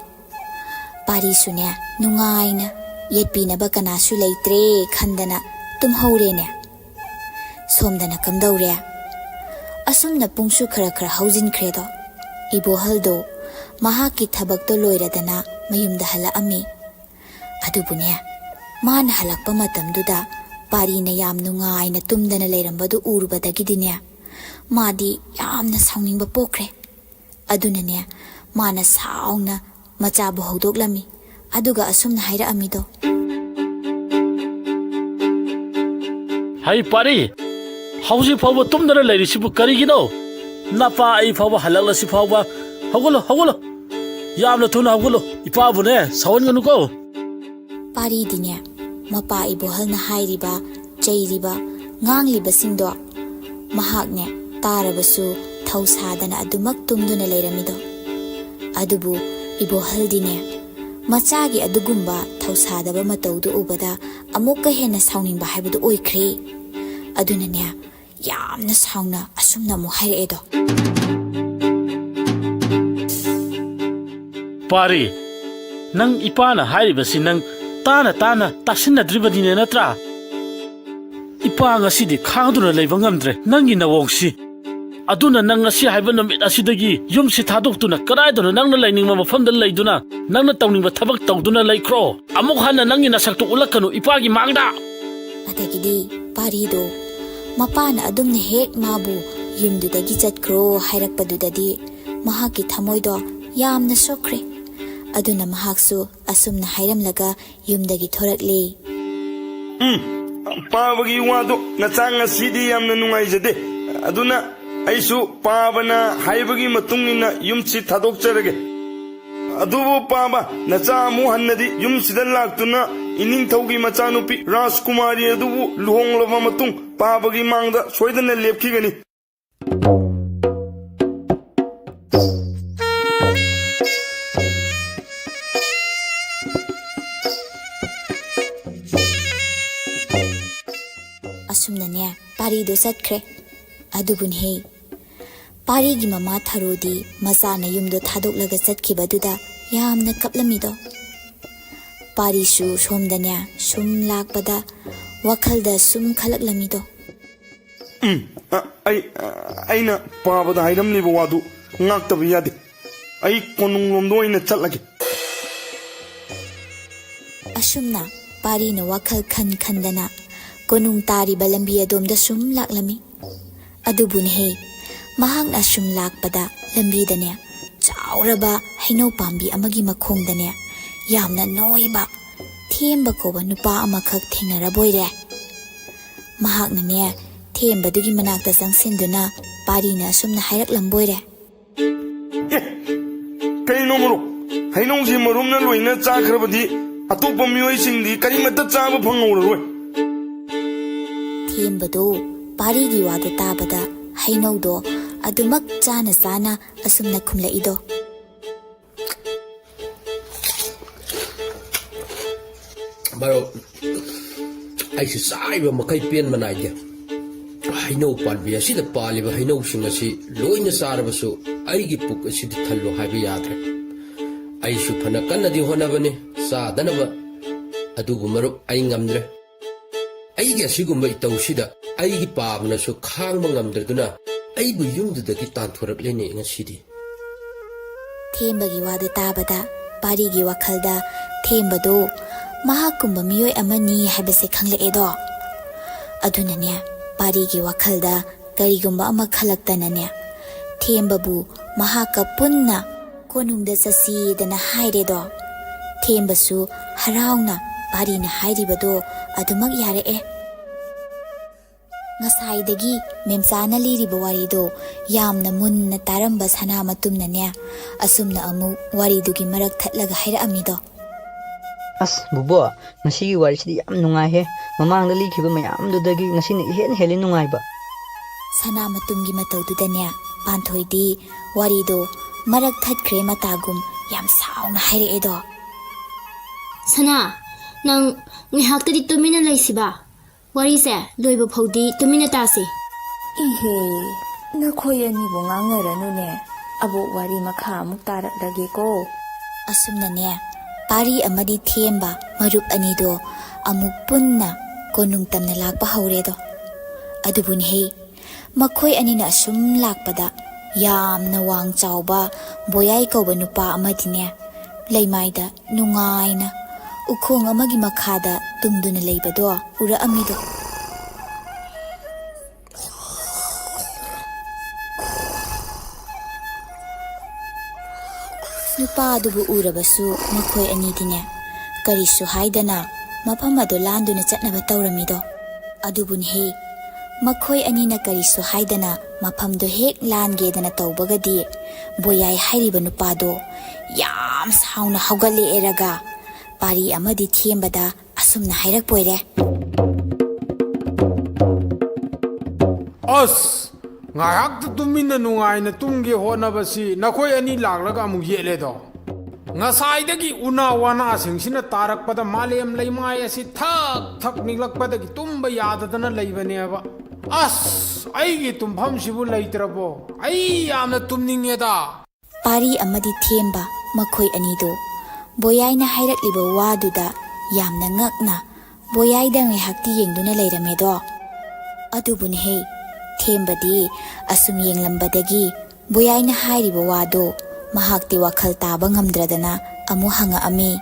ꯄꯥꯔꯤꯁꯨꯅꯦ, ꯅꯨꯡꯉꯥꯏꯅ ꯌꯦꯠꯄꯤꯅꯕ ꯀꯅꯥꯁꯨ ꯂꯩꯇ꯭ꯔꯦ ꯈꯟꯗꯅ ꯇꯨꯝꯍꯧꯔꯦꯅꯦ꯫ ꯁꯣꯝꯗꯅ ꯀꯝꯗꯧꯔꯦ? ꯑꯁꯨꯝꯅ ꯄꯨꯡꯁꯨ ꯈꯔ ꯈꯔ ꯍꯧꯖꯤꯟꯈ꯭ꯔꯦꯗꯣ꯫ ꯏꯕꯣꯍꯜꯗꯣ ꯃꯍꯥꯛꯀꯤ ꯊꯕꯛꯇꯣ ꯂꯣꯏꯔꯗꯅ ꯃꯌꯨꯝꯗ ꯍꯜꯂꯛꯑꯝꯃꯤ꯫ ꯑꯗꯨꯕꯨꯅꯦ, ꯃꯥꯅ ꯍꯜꯂꯛꯄ ꯃꯇꯝꯗꯨꯗ ꯄꯥꯔꯤꯅ ꯌꯥꯝ ꯅꯨꯡꯉꯥꯏꯅ ꯇꯨꯝꯗꯅ ꯂꯩꯔꯝꯕꯗꯨ ꯎꯔꯨꯕꯗꯒꯤꯗꯤꯅꯦ, ꯃꯥꯗꯤ ꯌꯥꯝꯅ ꯁꯥꯎꯅꯤꯡꯕ ꯄꯣꯛꯈ꯭ꯔꯦ꯫ ꯑꯗꯨꯅꯅꯦ, ꯃꯥꯅ ꯁꯥꯎꯅ ꯃꯆꯥꯕꯨ ꯍꯧꯗꯣꯛꯂꯝꯃꯤ꯫ ꯑꯗꯨꯒ ꯑꯁꯨꯝꯅ ꯍꯥꯏꯔꯛꯑꯝꯃꯤꯗꯣ꯫ "ꯍꯩ ꯄꯥꯔꯤ, ꯍꯧꯖꯤꯛ ꯐꯥꯎꯕ ꯇꯨꯝꯗꯅ ꯂꯩꯔꯤꯁꯤꯕꯨ ꯀꯔꯤꯒꯤꯅꯣ? ꯅꯄꯥ ꯑꯩ ꯐꯥꯎꯕ ꯍꯜꯂꯛꯂꯁꯤ ꯐꯥꯎꯕ꯫ ꯍꯧꯒꯠꯂꯣ, ꯍꯧꯒꯠꯂꯣ꯫ ꯌꯥꯝꯅ ꯊꯨꯅ ꯍꯧꯒꯠꯂꯣ꯫ ꯏꯄꯥꯕꯨꯅꯦ ꯁꯥꯎꯍꯟꯒꯅꯨꯀꯣ꯫" ꯄꯥꯔꯤꯗꯤꯅꯦ, ꯃꯄꯥ ꯏꯕꯣꯍꯜꯅ ꯍꯥꯏꯔꯤꯕ, ꯆꯩꯔꯤꯕ, ꯉꯥꯡꯂꯤꯕꯁꯤꯡꯗꯣ ꯃꯍꯥꯛꯅꯦ ꯇꯥꯔꯕꯁꯨ ꯊꯧ ꯁꯥꯗꯅ ꯑꯗꯨꯃꯛ ꯇꯨꯝꯗꯨꯅ ꯂꯩꯔꯝꯃꯤꯗꯣ꯫ ꯑꯗꯨꯕꯨ ꯏꯕꯣꯍꯜꯗꯤꯅꯦ, ꯃꯆꯥꯒꯤ ꯑꯗꯨꯒꯨꯝꯕ ꯊꯧꯁꯥꯗꯕ ꯃꯇꯧꯗꯨ ꯎꯕꯗ ꯑꯃꯨꯛꯀ ꯍꯦꯟꯅ ꯁꯥꯎꯅꯤꯡꯕ ꯍꯥꯏꯕꯗꯨ ꯑꯣꯏꯈ꯭ꯔꯦ꯫ ꯑꯗꯨꯅꯅꯦ, ꯌꯥꯝꯅ ꯁꯥꯎꯅ ꯑꯁꯨꯝꯅ ꯑꯃꯨꯛ ꯍꯥꯏꯔꯛꯑꯦꯗꯣ꯫ "ꯄꯥꯔꯤ, ꯅꯪ ꯏꯄꯥꯅ ꯍꯥꯏꯔꯤꯕꯁꯤ ꯅꯪ ꯇꯥꯅ ꯇꯥꯅ ꯇꯥꯁꯤꯟꯅꯗ꯭ꯔꯤꯕꯅꯤꯅꯦ ꯅꯠꯇ꯭ꯔꯥ? ꯏꯄꯥ ꯉꯁꯤꯗꯤ ꯈꯥꯡꯗꯨꯅ ꯂꯩꯕ ꯉꯝꯗ꯭ꯔꯦ ꯅꯪꯒꯤ ꯅꯋꯣꯡꯁꯤ꯫ ꯑꯗꯨꯅ ꯅꯪ ꯉꯁꯤ ꯍꯥꯏꯕ ꯅꯨꯃꯤꯠ ꯑꯁꯤꯗꯒꯤ ꯌꯨꯝꯁꯤ ꯊꯥꯗꯣꯛꯇꯨꯅ ꯀꯗꯥꯏꯗꯅꯣ ꯅꯪꯅ ꯂꯩꯅꯤꯡꯕ ꯃꯐꯝꯗ ꯂꯩꯗꯨꯅ ꯅꯪꯅ ꯇꯧꯅꯤꯡꯕ ꯊꯕꯛ ꯇꯧꯗꯨꯅ ꯂꯩꯈ꯭ꯔꯣ꯫ ꯑꯃꯨꯛ ꯍꯟꯅ ꯅꯪꯒꯤ ꯅꯁꯛꯇꯨ ꯎꯠꯂꯛꯀꯅꯨ ꯏꯄꯥꯒꯤ ꯃꯥꯡꯗ꯫" ꯑꯗꯒꯤꯗꯤ ꯄꯥꯔꯤꯗꯣ ꯃꯄꯥꯅ ꯑꯗꯨꯝꯅ ꯍꯦꯛ ꯃꯥꯕꯨ "ꯌꯨꯝꯗꯨꯗꯒꯤ ꯆꯠꯈ꯭ꯔꯣ" ꯍꯥꯏꯔꯛꯄꯗꯨꯗꯗꯤ ꯃꯍꯥꯛꯀꯤ ꯊꯃꯣꯏꯗꯣ ꯌꯥꯝꯅ ꯁꯣꯛꯈ꯭ꯔꯦ꯫ ꯑꯗꯨꯅ ꯃꯍꯥꯛꯁꯨ ꯑꯁꯨꯝꯅ ꯍꯥꯏꯔꯝꯂꯒ ꯌꯨꯝꯗꯒꯤ ꯊꯣꯔꯛꯂꯦ꯫ "ꯎꯝ, ꯄꯥꯕꯒꯤ ꯋꯥꯗꯣ ꯅꯆꯥ ꯉꯁꯤꯗꯤ ꯌꯥꯝꯅ ꯅꯨꯡꯉꯥꯏꯖꯗꯦ꯫ ꯑꯗꯨꯅ ꯑꯩꯁꯨ ꯄꯥꯕꯅ ꯍꯥꯏꯕꯒꯤ ꯃꯇꯨꯡ ꯏꯟꯅ ꯌꯨꯝꯁꯤ ꯊꯥꯗꯣꯛꯆꯔꯒꯦ꯫ ꯑꯗꯨꯕꯨ ꯄꯥꯕ, ꯅꯆꯥ ꯑꯃꯨꯛ ꯍꯟꯅꯗꯤ ꯌꯨꯝꯁꯤꯗ ꯂꯥꯛꯇꯨꯅ ꯏꯅꯤꯡꯊꯧꯒꯤ ꯃꯆꯥꯅꯨꯄꯤ ꯔꯥꯖꯀꯨꯃꯥꯔꯤ ꯑꯗꯨꯕꯨ ꯂꯨꯍꯣꯡꯂꯕ ꯃꯇꯨꯡ ꯄꯥꯕꯒꯤ ꯃꯥꯡꯗ ꯁꯣꯏꯗꯅ ꯂꯦꯞꯈꯤꯒꯅꯤ꯫ ꯑꯁꯨꯝꯅꯅꯦ ꯄꯥꯔꯤꯗꯣ ꯆꯠꯈ꯭ꯔꯦ꯫ ꯑꯗꯨꯕꯨꯅꯦꯍꯦ, ꯄꯥꯔꯤꯒꯤ ꯃꯃꯥ ꯊꯔꯣꯗꯤ ꯃꯆꯥꯅ ꯌꯨꯝꯗꯣ ꯊꯥꯗꯣꯛꯂꯒ ꯆꯠꯈꯤꯕꯗꯨꯗ ꯌꯥꯝꯅ ꯀꯞꯂꯝꯃꯤꯗꯣ꯫ ꯄꯥꯔꯤꯁꯨ ꯁꯣꯝꯗꯅꯦ ꯁꯨꯝ ꯂꯥꯛꯄꯗ ꯋꯥꯈꯜꯗ ꯁꯨꯝ ꯈꯜꯂꯛꯂꯝꯃꯤꯗꯣ꯫ ꯎꯝ, ꯑ, ꯑꯩ, ꯑ, ꯑꯩꯅ ꯄꯥꯕꯗ ꯍꯥꯏꯔꯝꯂꯤꯕ ꯋꯥꯗꯨ ꯉꯥꯛꯇꯕ ꯌꯥꯗꯦ꯫ ꯑꯩ ꯀꯣꯅꯨꯡꯂꯣꯝꯗ ꯑꯣꯏꯅ ꯆꯠꯂꯒꯦ꯫ ꯑꯁꯨꯝꯅ ꯄꯥꯔꯤꯅ ꯋꯥꯈꯜ ꯈꯟ ꯈꯟꯗꯅ ꯀꯣꯅꯨꯡ ꯇꯥꯔꯤꯕ ꯂꯝꯕꯤ ꯑꯗꯣꯝꯗ ꯁꯨꯝ ꯂꯥꯛꯂꯝꯃꯤ꯫ ꯑꯗꯨꯕꯨꯅꯦꯍꯦ, ꯃꯍꯥꯛꯅ ꯁꯨꯝ ꯂꯥꯛꯄꯗ ꯂꯝꯕꯤꯗꯅꯦ ꯆꯥꯎꯔꯕ ꯍꯩꯅꯧ ꯄꯥꯝꯕꯤ ꯑꯃꯒꯤ ꯃꯈꯣꯡꯗꯅꯦ ꯌꯥꯝꯅ ꯅꯣꯏꯕ ꯊꯦꯝꯕ ꯀꯧꯕ ꯅꯨꯄꯥ ꯑꯃꯈꯛ ꯊꯦꯡꯅꯔꯕꯣꯏꯔꯦ꯫ ꯃꯍꯥꯛꯅꯅꯦ ꯊꯦꯝꯕꯗꯨꯒꯤ ꯃꯅꯥꯛꯇ ꯆꯪꯁꯤꯟꯗꯨꯅ ꯄꯥꯔꯤꯅ ꯑꯁꯨꯝꯅ ꯍꯥꯏꯔꯛꯂꯝꯕꯣꯏꯔꯦ꯫ ꯑꯦ, ꯀꯩꯅꯣ ꯃꯔꯨꯞ? ꯍꯩꯅꯧꯁꯤ ꯃꯔꯨꯞꯅ ꯂꯣꯏꯅ ꯆꯥꯈ꯭ꯔꯕꯗꯤ ꯑꯇꯣꯞꯄ ꯃꯤꯑꯣꯏꯁꯤꯡꯗꯤ ꯀꯔꯤꯃꯠꯇ ꯆꯥꯕ ꯐꯪꯍꯧꯔꯔꯣꯏ꯫ ꯊꯦꯝꯕꯗꯨ ꯄꯥꯔꯤꯒꯤ ꯋꯥꯗꯨ ꯇꯥꯕꯗ ꯍꯩꯅꯧꯗꯣ ꯑꯗꯨꯃꯛ ꯆꯥꯅ ꯆꯥꯅ ꯑꯁꯨꯝꯅ ꯈꯨꯝꯂꯛꯏꯗꯣ꯫ ꯃꯔꯨꯞ, ꯑꯩꯁꯨ ꯆꯥꯔꯤꯕ ꯃꯈꯩ ꯄꯦꯟꯕ ꯅꯥꯏꯗꯦ꯫ ꯍꯩꯅꯧ ꯄꯥꯝꯕꯤ ꯑꯁꯤꯗ ꯄꯥꯜꯂꯤꯕ ꯍꯩꯅꯧꯁꯤꯡ ꯑꯁꯤ ꯂꯣꯏꯅ ꯆꯥꯔꯕꯁꯨ ꯑꯩꯒꯤ ꯄꯨꯛ ꯑꯁꯤꯗꯤ ꯊꯜꯂꯣ ꯍꯥꯏꯕ ꯌꯥꯗ꯭ꯔꯦ꯫ ꯑꯩꯁꯨ ꯐꯅ ꯀꯟꯅꯗꯤ ꯍꯣꯠꯅꯕꯅꯤ ꯆꯥꯗꯅꯕ, ꯑꯗꯨꯕꯨ ꯃꯔꯨꯞ, ꯑꯩ ꯉꯝꯗ꯭ꯔꯦ꯫ ꯑꯩꯒꯤ ꯑꯁꯤꯒꯨꯝꯕ ꯏꯇꯧꯁꯤꯗ ꯑꯩꯒꯤ ꯄꯥꯕꯅꯁꯨ ꯈꯥꯡꯕ ꯉꯝꯗ꯭ꯔꯗꯨꯅ ꯑꯩꯕꯨ ꯌꯨꯝꯗꯨꯗꯒꯤ ꯇꯥꯟꯊꯣꯔꯛꯂꯦꯅꯦ ꯉꯁꯤꯗꯤ꯫ ꯊꯦꯝꯕꯒꯤ ꯋꯥꯗꯨ ꯇꯥꯕꯗ ꯄꯥꯔꯤꯒꯤ ꯋꯥꯈꯜꯗ ꯊꯦꯝꯕꯗꯨ ꯃꯍꯥꯛꯀꯨꯝꯕ ꯃꯤꯑꯣꯏ ꯑꯃꯅꯤ ꯍꯥꯏꯕꯁꯦ ꯈꯪꯂꯛꯑꯦꯗꯣ꯫ ꯑꯗꯨꯅꯅꯦ, ꯄꯥꯔꯤꯒꯤ ꯋꯥꯈꯜꯗ ꯀꯔꯤꯒꯨꯝꯕ ꯑꯃ ꯈꯜꯂꯛꯇꯅꯅꯦ, ꯊꯦꯝꯕꯕꯨ ꯃꯍꯥꯛꯀ ꯄꯨꯟꯅ ꯀꯣꯅꯨꯡꯗ ꯆꯠꯁꯤꯗꯅ ꯍꯥꯏꯔꯦꯗꯣ꯫ ꯊꯦꯝꯕꯁꯨ ꯍꯔꯥꯎꯅ ꯄꯥꯔꯤꯅ ꯍꯥꯏꯔꯤꯕꯗꯣ ꯑꯗꯨꯃꯛ ꯌꯥꯔꯛꯑꯦ꯫ ꯉꯁꯥꯏꯗꯒꯤ ꯃꯦꯝꯆꯥꯅ ꯂꯤꯔꯤꯕ ꯋꯥꯔꯤꯗꯣ ꯌꯥꯝꯅ ꯃꯨꯟꯅ ꯇꯥꯔꯝꯕ ꯁꯅꯥꯃꯇꯨꯝꯅꯅꯦ, ꯑꯁꯨꯝꯅ ꯑꯃꯨꯛ ꯋꯥꯔꯤꯗꯨꯒꯤ ꯃꯔꯛ ꯊꯠꯂꯒ ꯍꯥꯏꯔꯛꯑꯝꯃꯤꯗꯣ꯫ "ꯑꯁ ꯕꯨꯕꯣ, ꯉꯁꯤꯒꯤ ꯋꯥꯔꯤꯁꯤꯗꯤ ꯌꯥꯝ ꯅꯨꯡꯉꯥꯏꯍꯦ꯫ ꯃꯃꯥꯡꯗ ꯂꯤꯈꯤꯕ ꯃꯌꯥꯝꯗꯨꯗꯒꯤ ꯉꯁꯤꯅ ꯏꯍꯦꯟ ꯍꯦꯜꯂꯤ ꯅꯨꯡꯉꯥꯏꯕ꯫" ꯁꯅꯥꯃꯇꯨꯝꯒꯤ ꯃꯇꯧꯗꯨꯗꯅꯦ, ꯄꯥꯟꯊꯣꯏꯗꯤ ꯋꯥꯔꯤꯗꯣ ꯃꯔꯛ ꯊꯠꯈ꯭ꯔꯦ ꯃꯇꯥꯒꯨꯝ ꯌꯥꯝ ꯁꯥꯎꯅ ꯍꯥꯏꯔꯛꯑꯦꯗꯣ꯫ "ꯁꯅꯥ, ꯅꯪ ꯉꯥꯏꯍꯥꯛꯇꯗꯤ ꯇꯨꯃꯤꯟꯅ ꯂꯩꯁꯤꯕ? ꯋꯥꯔꯤꯁꯦ ꯂꯣꯏꯕ ꯐꯥꯎꯗꯤ ꯇꯨꯃꯤꯟꯅ ꯇꯥꯁꯤ꯫" "ꯏꯍꯦ, ꯅꯈꯣꯏ ꯑꯅꯤꯕꯨ ꯉꯥꯡꯅꯔꯅꯨꯅꯦ꯫ ꯑꯕꯣꯛ ꯋꯥꯔꯤ ꯃꯈꯥ ꯑꯃꯨꯛ ꯇꯥꯔꯛꯂꯒꯦꯀꯣ꯫" ꯑꯁꯨꯝꯅꯅꯦ, ꯄꯥꯔꯤ ꯑꯃꯗꯤ ꯊꯦꯝꯕ ꯃꯔꯨꯞ ꯑꯅꯤꯗꯣ ꯑꯃꯨꯛ ꯄꯨꯟꯅ ꯀꯣꯅꯨꯡ ꯇꯝꯅ ꯂꯥꯛꯄ ꯍꯧꯔꯦꯗꯣ꯫ ꯑꯗꯨꯕꯨꯅꯦꯍꯦ, ꯃꯈꯣꯏ ꯑꯅꯤꯅ ꯑꯁꯨꯝ ꯂꯥꯛꯄꯗ ꯌꯥꯝꯅ ꯋꯥꯡ ꯆꯥꯎꯕ ꯕꯣꯌꯥꯏ ꯀꯧꯕ ꯅꯨꯄꯥ ꯑꯃꯗꯤꯅꯦ, ꯂꯩꯃꯥꯏꯗ ꯅꯨꯡꯉꯥꯏꯅ ꯎꯈꯣꯡ ꯑꯃꯒꯤ ꯃꯈꯥꯗ ꯇꯨꯝꯗꯨꯅ ꯂꯩꯕꯗꯣ ꯎꯔꯛꯑꯝꯃꯤꯗꯣ꯫ ꯅꯨꯄꯥ ꯑꯗꯨꯕꯨ ꯎꯔꯕꯁꯨ ꯃꯈꯣꯏ ꯑꯅꯤꯗꯤꯅꯦ, ꯀꯔꯤꯁꯨ ꯍꯥꯏꯗꯅ ꯃꯐꯝ ꯑꯗꯨ ꯂꯥꯟꯗꯨꯅ ꯆꯠꯅꯕ ꯇꯧꯔꯝꯃꯤꯗꯣ꯫ ꯑꯗꯨꯕꯨꯅꯦꯍꯦ, ꯃꯈꯣꯏ ꯑꯅꯤꯅ ꯀꯔꯤꯁꯨ ꯍꯥꯏꯗꯅ ꯃꯐꯝꯗꯨ ꯍꯦꯛ ꯂꯥꯟꯒꯦꯗꯅ ꯇꯧꯕꯒꯗꯤ, ꯕꯣꯌꯥꯏ ꯍꯥꯏꯔꯤꯕ ꯅꯨꯄꯥꯗꯣ ꯌꯥꯝ ꯁꯥꯎꯅ ꯍꯧꯒꯠꯂꯛꯑꯦꯔꯒ ꯄꯥꯔꯤ ꯑꯃꯗꯤ ꯊꯦꯝꯕꯗ ꯑꯁꯨꯝꯅ ꯍꯥꯏꯔꯛꯄ ꯑꯣꯏꯔꯦ꯫ "ꯑꯁ, ꯉꯥꯏꯍꯥꯛꯇ ꯇꯨꯃꯤꯟꯅ ꯅꯨꯡꯉꯥꯏꯅ ꯇꯨꯝꯒꯦ ꯍꯣꯠꯅꯕꯁꯤ ꯅꯈꯣꯏ ꯑꯅꯤ ꯂꯥꯛꯂꯒ ꯑꯃꯨꯛ ꯌꯦꯠꯂꯦꯗꯣ꯫ ꯉꯁꯥꯏꯗꯒꯤ ꯎꯅꯥ ꯋꯥꯅꯥꯁꯤꯡꯁꯤꯅ ꯇꯥꯔꯛꯄꯗ ꯃꯥꯂꯦꯝ ꯂꯩꯃꯥꯏ ꯑꯁꯤ ꯊꯛ ꯊꯛ ꯅꯤꯛꯂꯛꯄꯗꯒꯤ ꯇꯨꯝꯕ ꯌꯥꯗꯗꯅ ꯂꯩꯕꯅꯦꯕ꯫ ꯑꯁ, ꯑꯩꯒꯤ ꯇꯨꯝꯐꯝꯁꯤꯕꯨ ꯂꯩꯇ꯭ꯔꯕꯣ? ꯑꯩ ꯌꯥꯝꯅ ꯇꯨꯝꯅꯤꯡꯉꯦꯗ꯫" ꯄꯥꯔꯤ ꯑꯃꯗꯤ ꯊꯦꯝꯕ ꯃꯈꯣꯏ ꯑꯅꯤꯗꯣ ꯕꯣꯌꯥꯏꯅ ꯍꯥꯏꯔꯛꯂꯤꯕ ꯋꯥꯗꯨꯗ ꯌꯥꯝꯅ ꯉꯛꯅ ꯕꯣꯌꯥꯏꯗ ꯉꯥꯏꯍꯥꯛꯇꯤ ꯌꯦꯡꯗꯨꯅ ꯂꯩꯔꯝꯃꯦꯗꯣ꯫ ꯑꯗꯨꯕꯨꯅꯦꯍꯦ, ꯊꯦꯝꯕꯗꯤ ꯑꯁꯨꯝ ꯌꯦꯡꯂꯝꯕꯗꯒꯤ ꯕꯣꯌꯥꯏꯅ ꯍꯥꯏꯔꯤꯕ ꯋꯥꯗꯣ ꯃꯍꯥꯛꯇꯤ ꯋꯥꯈꯜ ꯇꯥꯕ ꯉꯝꯗ꯭ꯔꯗꯅ ꯑꯃꯨꯛ ꯍꯪꯉꯛꯑꯝꯃꯤ꯫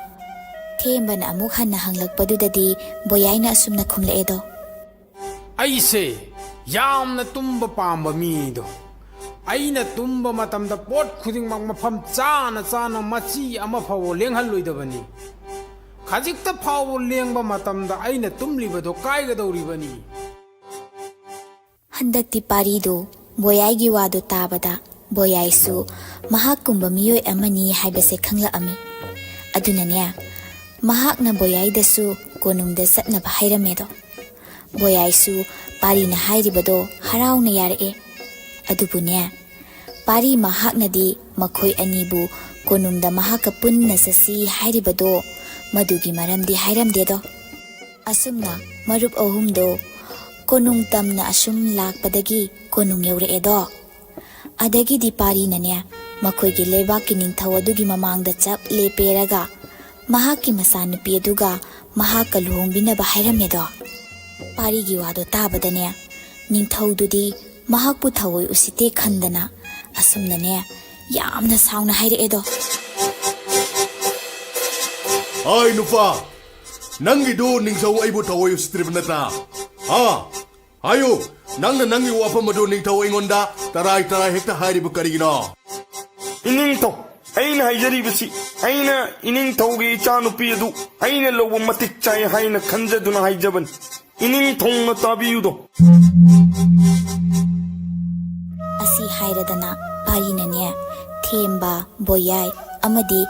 ꯊꯦꯝꯕꯅ ꯑꯃꯨꯛ ꯍꯟꯅ ꯍꯪꯂꯛꯄꯗꯨꯗꯗꯤ ꯕꯣꯌꯥꯏꯅ ꯑꯁꯨꯝꯅ ꯈꯨꯝꯂꯛꯑꯦꯗꯣ꯫ "ꯑꯩꯁꯦ ꯌꯥꯝꯅ ꯇꯨꯝꯕ ꯄꯥꯝꯕ ꯃꯤꯗꯣ꯫ ꯑꯩꯅ ꯇꯨꯝꯕ ꯃꯇꯝꯗ ꯄꯣꯠ ꯈꯨꯗꯤꯡꯃꯛ ꯃꯐꯝ ꯆꯥꯅ ꯆꯥꯅ ꯃꯆꯤ ꯑꯃ ꯐꯥꯎꯕ ꯂꯦꯡꯍꯜꯂꯣꯏꯗꯕꯅꯤ꯫ ꯈꯖꯤꯛꯇ ꯐꯥꯎꯕ ꯂꯦꯡꯕ ꯃꯇꯝꯗ ꯑꯩꯅ ꯇꯨꯝꯂꯤꯕꯗꯣ ꯀꯥꯏꯒꯗꯧꯔꯤꯕꯅꯤ꯫" ꯍꯟꯗꯛꯇꯤ ꯄꯥꯔꯤꯗꯨ ꯕꯣꯌꯥꯏꯒꯤ ꯋꯥꯗꯨ ꯇꯥꯕꯗ ꯕꯣꯌꯥꯏꯁꯨ ꯃꯍꯥꯛꯀꯨꯝꯕ ꯃꯤꯑꯣꯏ ꯑꯃꯅꯤ ꯍꯥꯏꯕꯁꯦ ꯈꯪꯂꯛꯑꯝꯃꯤ꯫ ꯑꯗꯨꯅꯅꯦ, ꯃꯍꯥꯛꯅ ꯕꯣꯌꯥꯏꯗꯁꯨ ꯀꯣꯅꯨꯡꯗ ꯆꯠꯅꯕ ꯍꯥꯏꯔꯝꯃꯦꯗꯣ꯫ ꯕꯣꯌꯥꯏꯁꯨ ꯄꯥꯔꯤꯅ ꯍꯥꯏꯔꯤꯕꯗꯣ ꯍꯔꯥꯎꯅ ꯌꯥꯔꯛꯑꯦ꯫ ꯑꯗꯨꯕꯨꯅꯦ, ꯄꯥꯔꯤ ꯃꯍꯥꯛꯅꯗꯤ ꯃꯈꯣꯏ ꯑꯅꯤꯕꯨ ꯀꯣꯅꯨꯡꯗ ꯃꯍꯥꯛꯀ ꯄꯨꯟꯅ ꯆꯠꯁꯤ ꯍꯥꯏꯔꯤꯕꯗꯣ ꯃꯗꯨꯒꯤ ꯃꯔꯝꯗꯤ ꯍꯥꯏꯔꯝꯗꯦꯗꯣ꯫ ꯑꯁꯨꯝꯅ ꯃꯔꯨꯞ ꯑꯍꯨꯝꯗꯣ ꯀꯣꯅꯨꯡ ꯇꯝꯅ ꯑꯁꯨꯝ ꯂꯥꯛꯄꯗꯒꯤ ꯀꯣꯅꯨꯡ ꯌꯧꯔꯛꯑꯦꯗꯣ꯫ ꯑꯗꯒꯤꯗꯤ ꯄꯥꯔꯤꯅꯅꯦ, ꯃꯈꯣꯏꯒꯤ ꯂꯩꯕꯥꯛꯀꯤ ꯅꯤꯡꯊꯧ ꯑꯗꯨꯒꯤ ꯃꯃꯥꯡꯗ ꯆꯞ ꯂꯦꯞꯄꯦꯔꯒ ꯃꯍꯥꯛꯀꯤ ꯃꯆꯥꯅꯨꯄꯤ ꯑꯗꯨꯒ ꯃꯍꯥꯛꯀ ꯂꯨꯍꯣꯡꯕꯤꯅꯕ ꯍꯥꯏꯔꯝꯃꯦꯗꯣ꯫ ꯄꯥꯔꯤꯒꯤ ꯋꯥꯗꯣ ꯇꯥꯕꯗꯅꯦ, ꯅꯤꯡꯊꯧꯗꯨꯗꯤ ꯃꯍꯥꯛꯄꯨ ꯊꯑꯣꯏ ꯎꯁꯤꯠꯇꯦ ꯈꯟꯗꯅ ꯑꯁꯨꯝꯅꯅꯦ ꯌꯥꯝꯅ ꯁꯥꯎꯅ ꯍꯥꯏꯔꯛꯑꯦꯗꯣ꯫ ꯍꯥꯏ ꯅꯨꯄꯥ, ꯅꯪꯒꯤꯗꯨ ꯅꯤꯡꯊꯧ ꯑꯩꯕꯨ ꯊꯑꯣꯏ ꯎꯁꯤꯠꯇ꯭ꯔꯤꯕ ꯅꯠꯇ꯭ꯔꯥ? ꯍꯥ? ꯍꯥꯏꯌꯨ, ꯅꯪꯅ ꯅꯪꯒꯤ ꯋꯥꯐꯝ ꯑꯗꯨ ꯅꯤꯡꯊꯧ ꯑꯩꯉꯣꯟꯗ ꯇꯔꯥꯏ ꯇꯔꯥꯏ ꯍꯦꯛꯇ ꯍꯥꯏꯔꯤꯕ ꯀꯔꯤꯒꯤꯅꯣ? ꯏꯅꯤꯡꯊꯧ, ꯑꯩꯅ ꯍꯥꯏꯖꯔꯤꯕꯁꯤ, ꯑꯩꯅ ꯏꯅꯤꯡꯊꯧꯒꯤ ꯏꯆꯥꯅꯨꯄꯤ ꯑꯗꯨ ꯑꯩꯅ ꯂꯧꯕ ꯃꯇꯤꯛ ꯆꯥꯏ ꯍꯥꯏꯅ ꯈꯟꯖꯗꯨꯅ ꯍꯥꯏꯖꯕꯅꯤ꯫ ꯏꯅꯤꯡꯊꯧꯅ ꯇꯥꯕꯤꯌꯨꯗꯣ꯫ ꯑꯁꯤ ꯍꯥꯏꯔꯗꯅ ꯄꯥꯔꯤꯅꯅꯦ, ꯊꯦꯝꯕ, ꯕꯣꯌꯥꯏ ꯑꯃꯗꯤ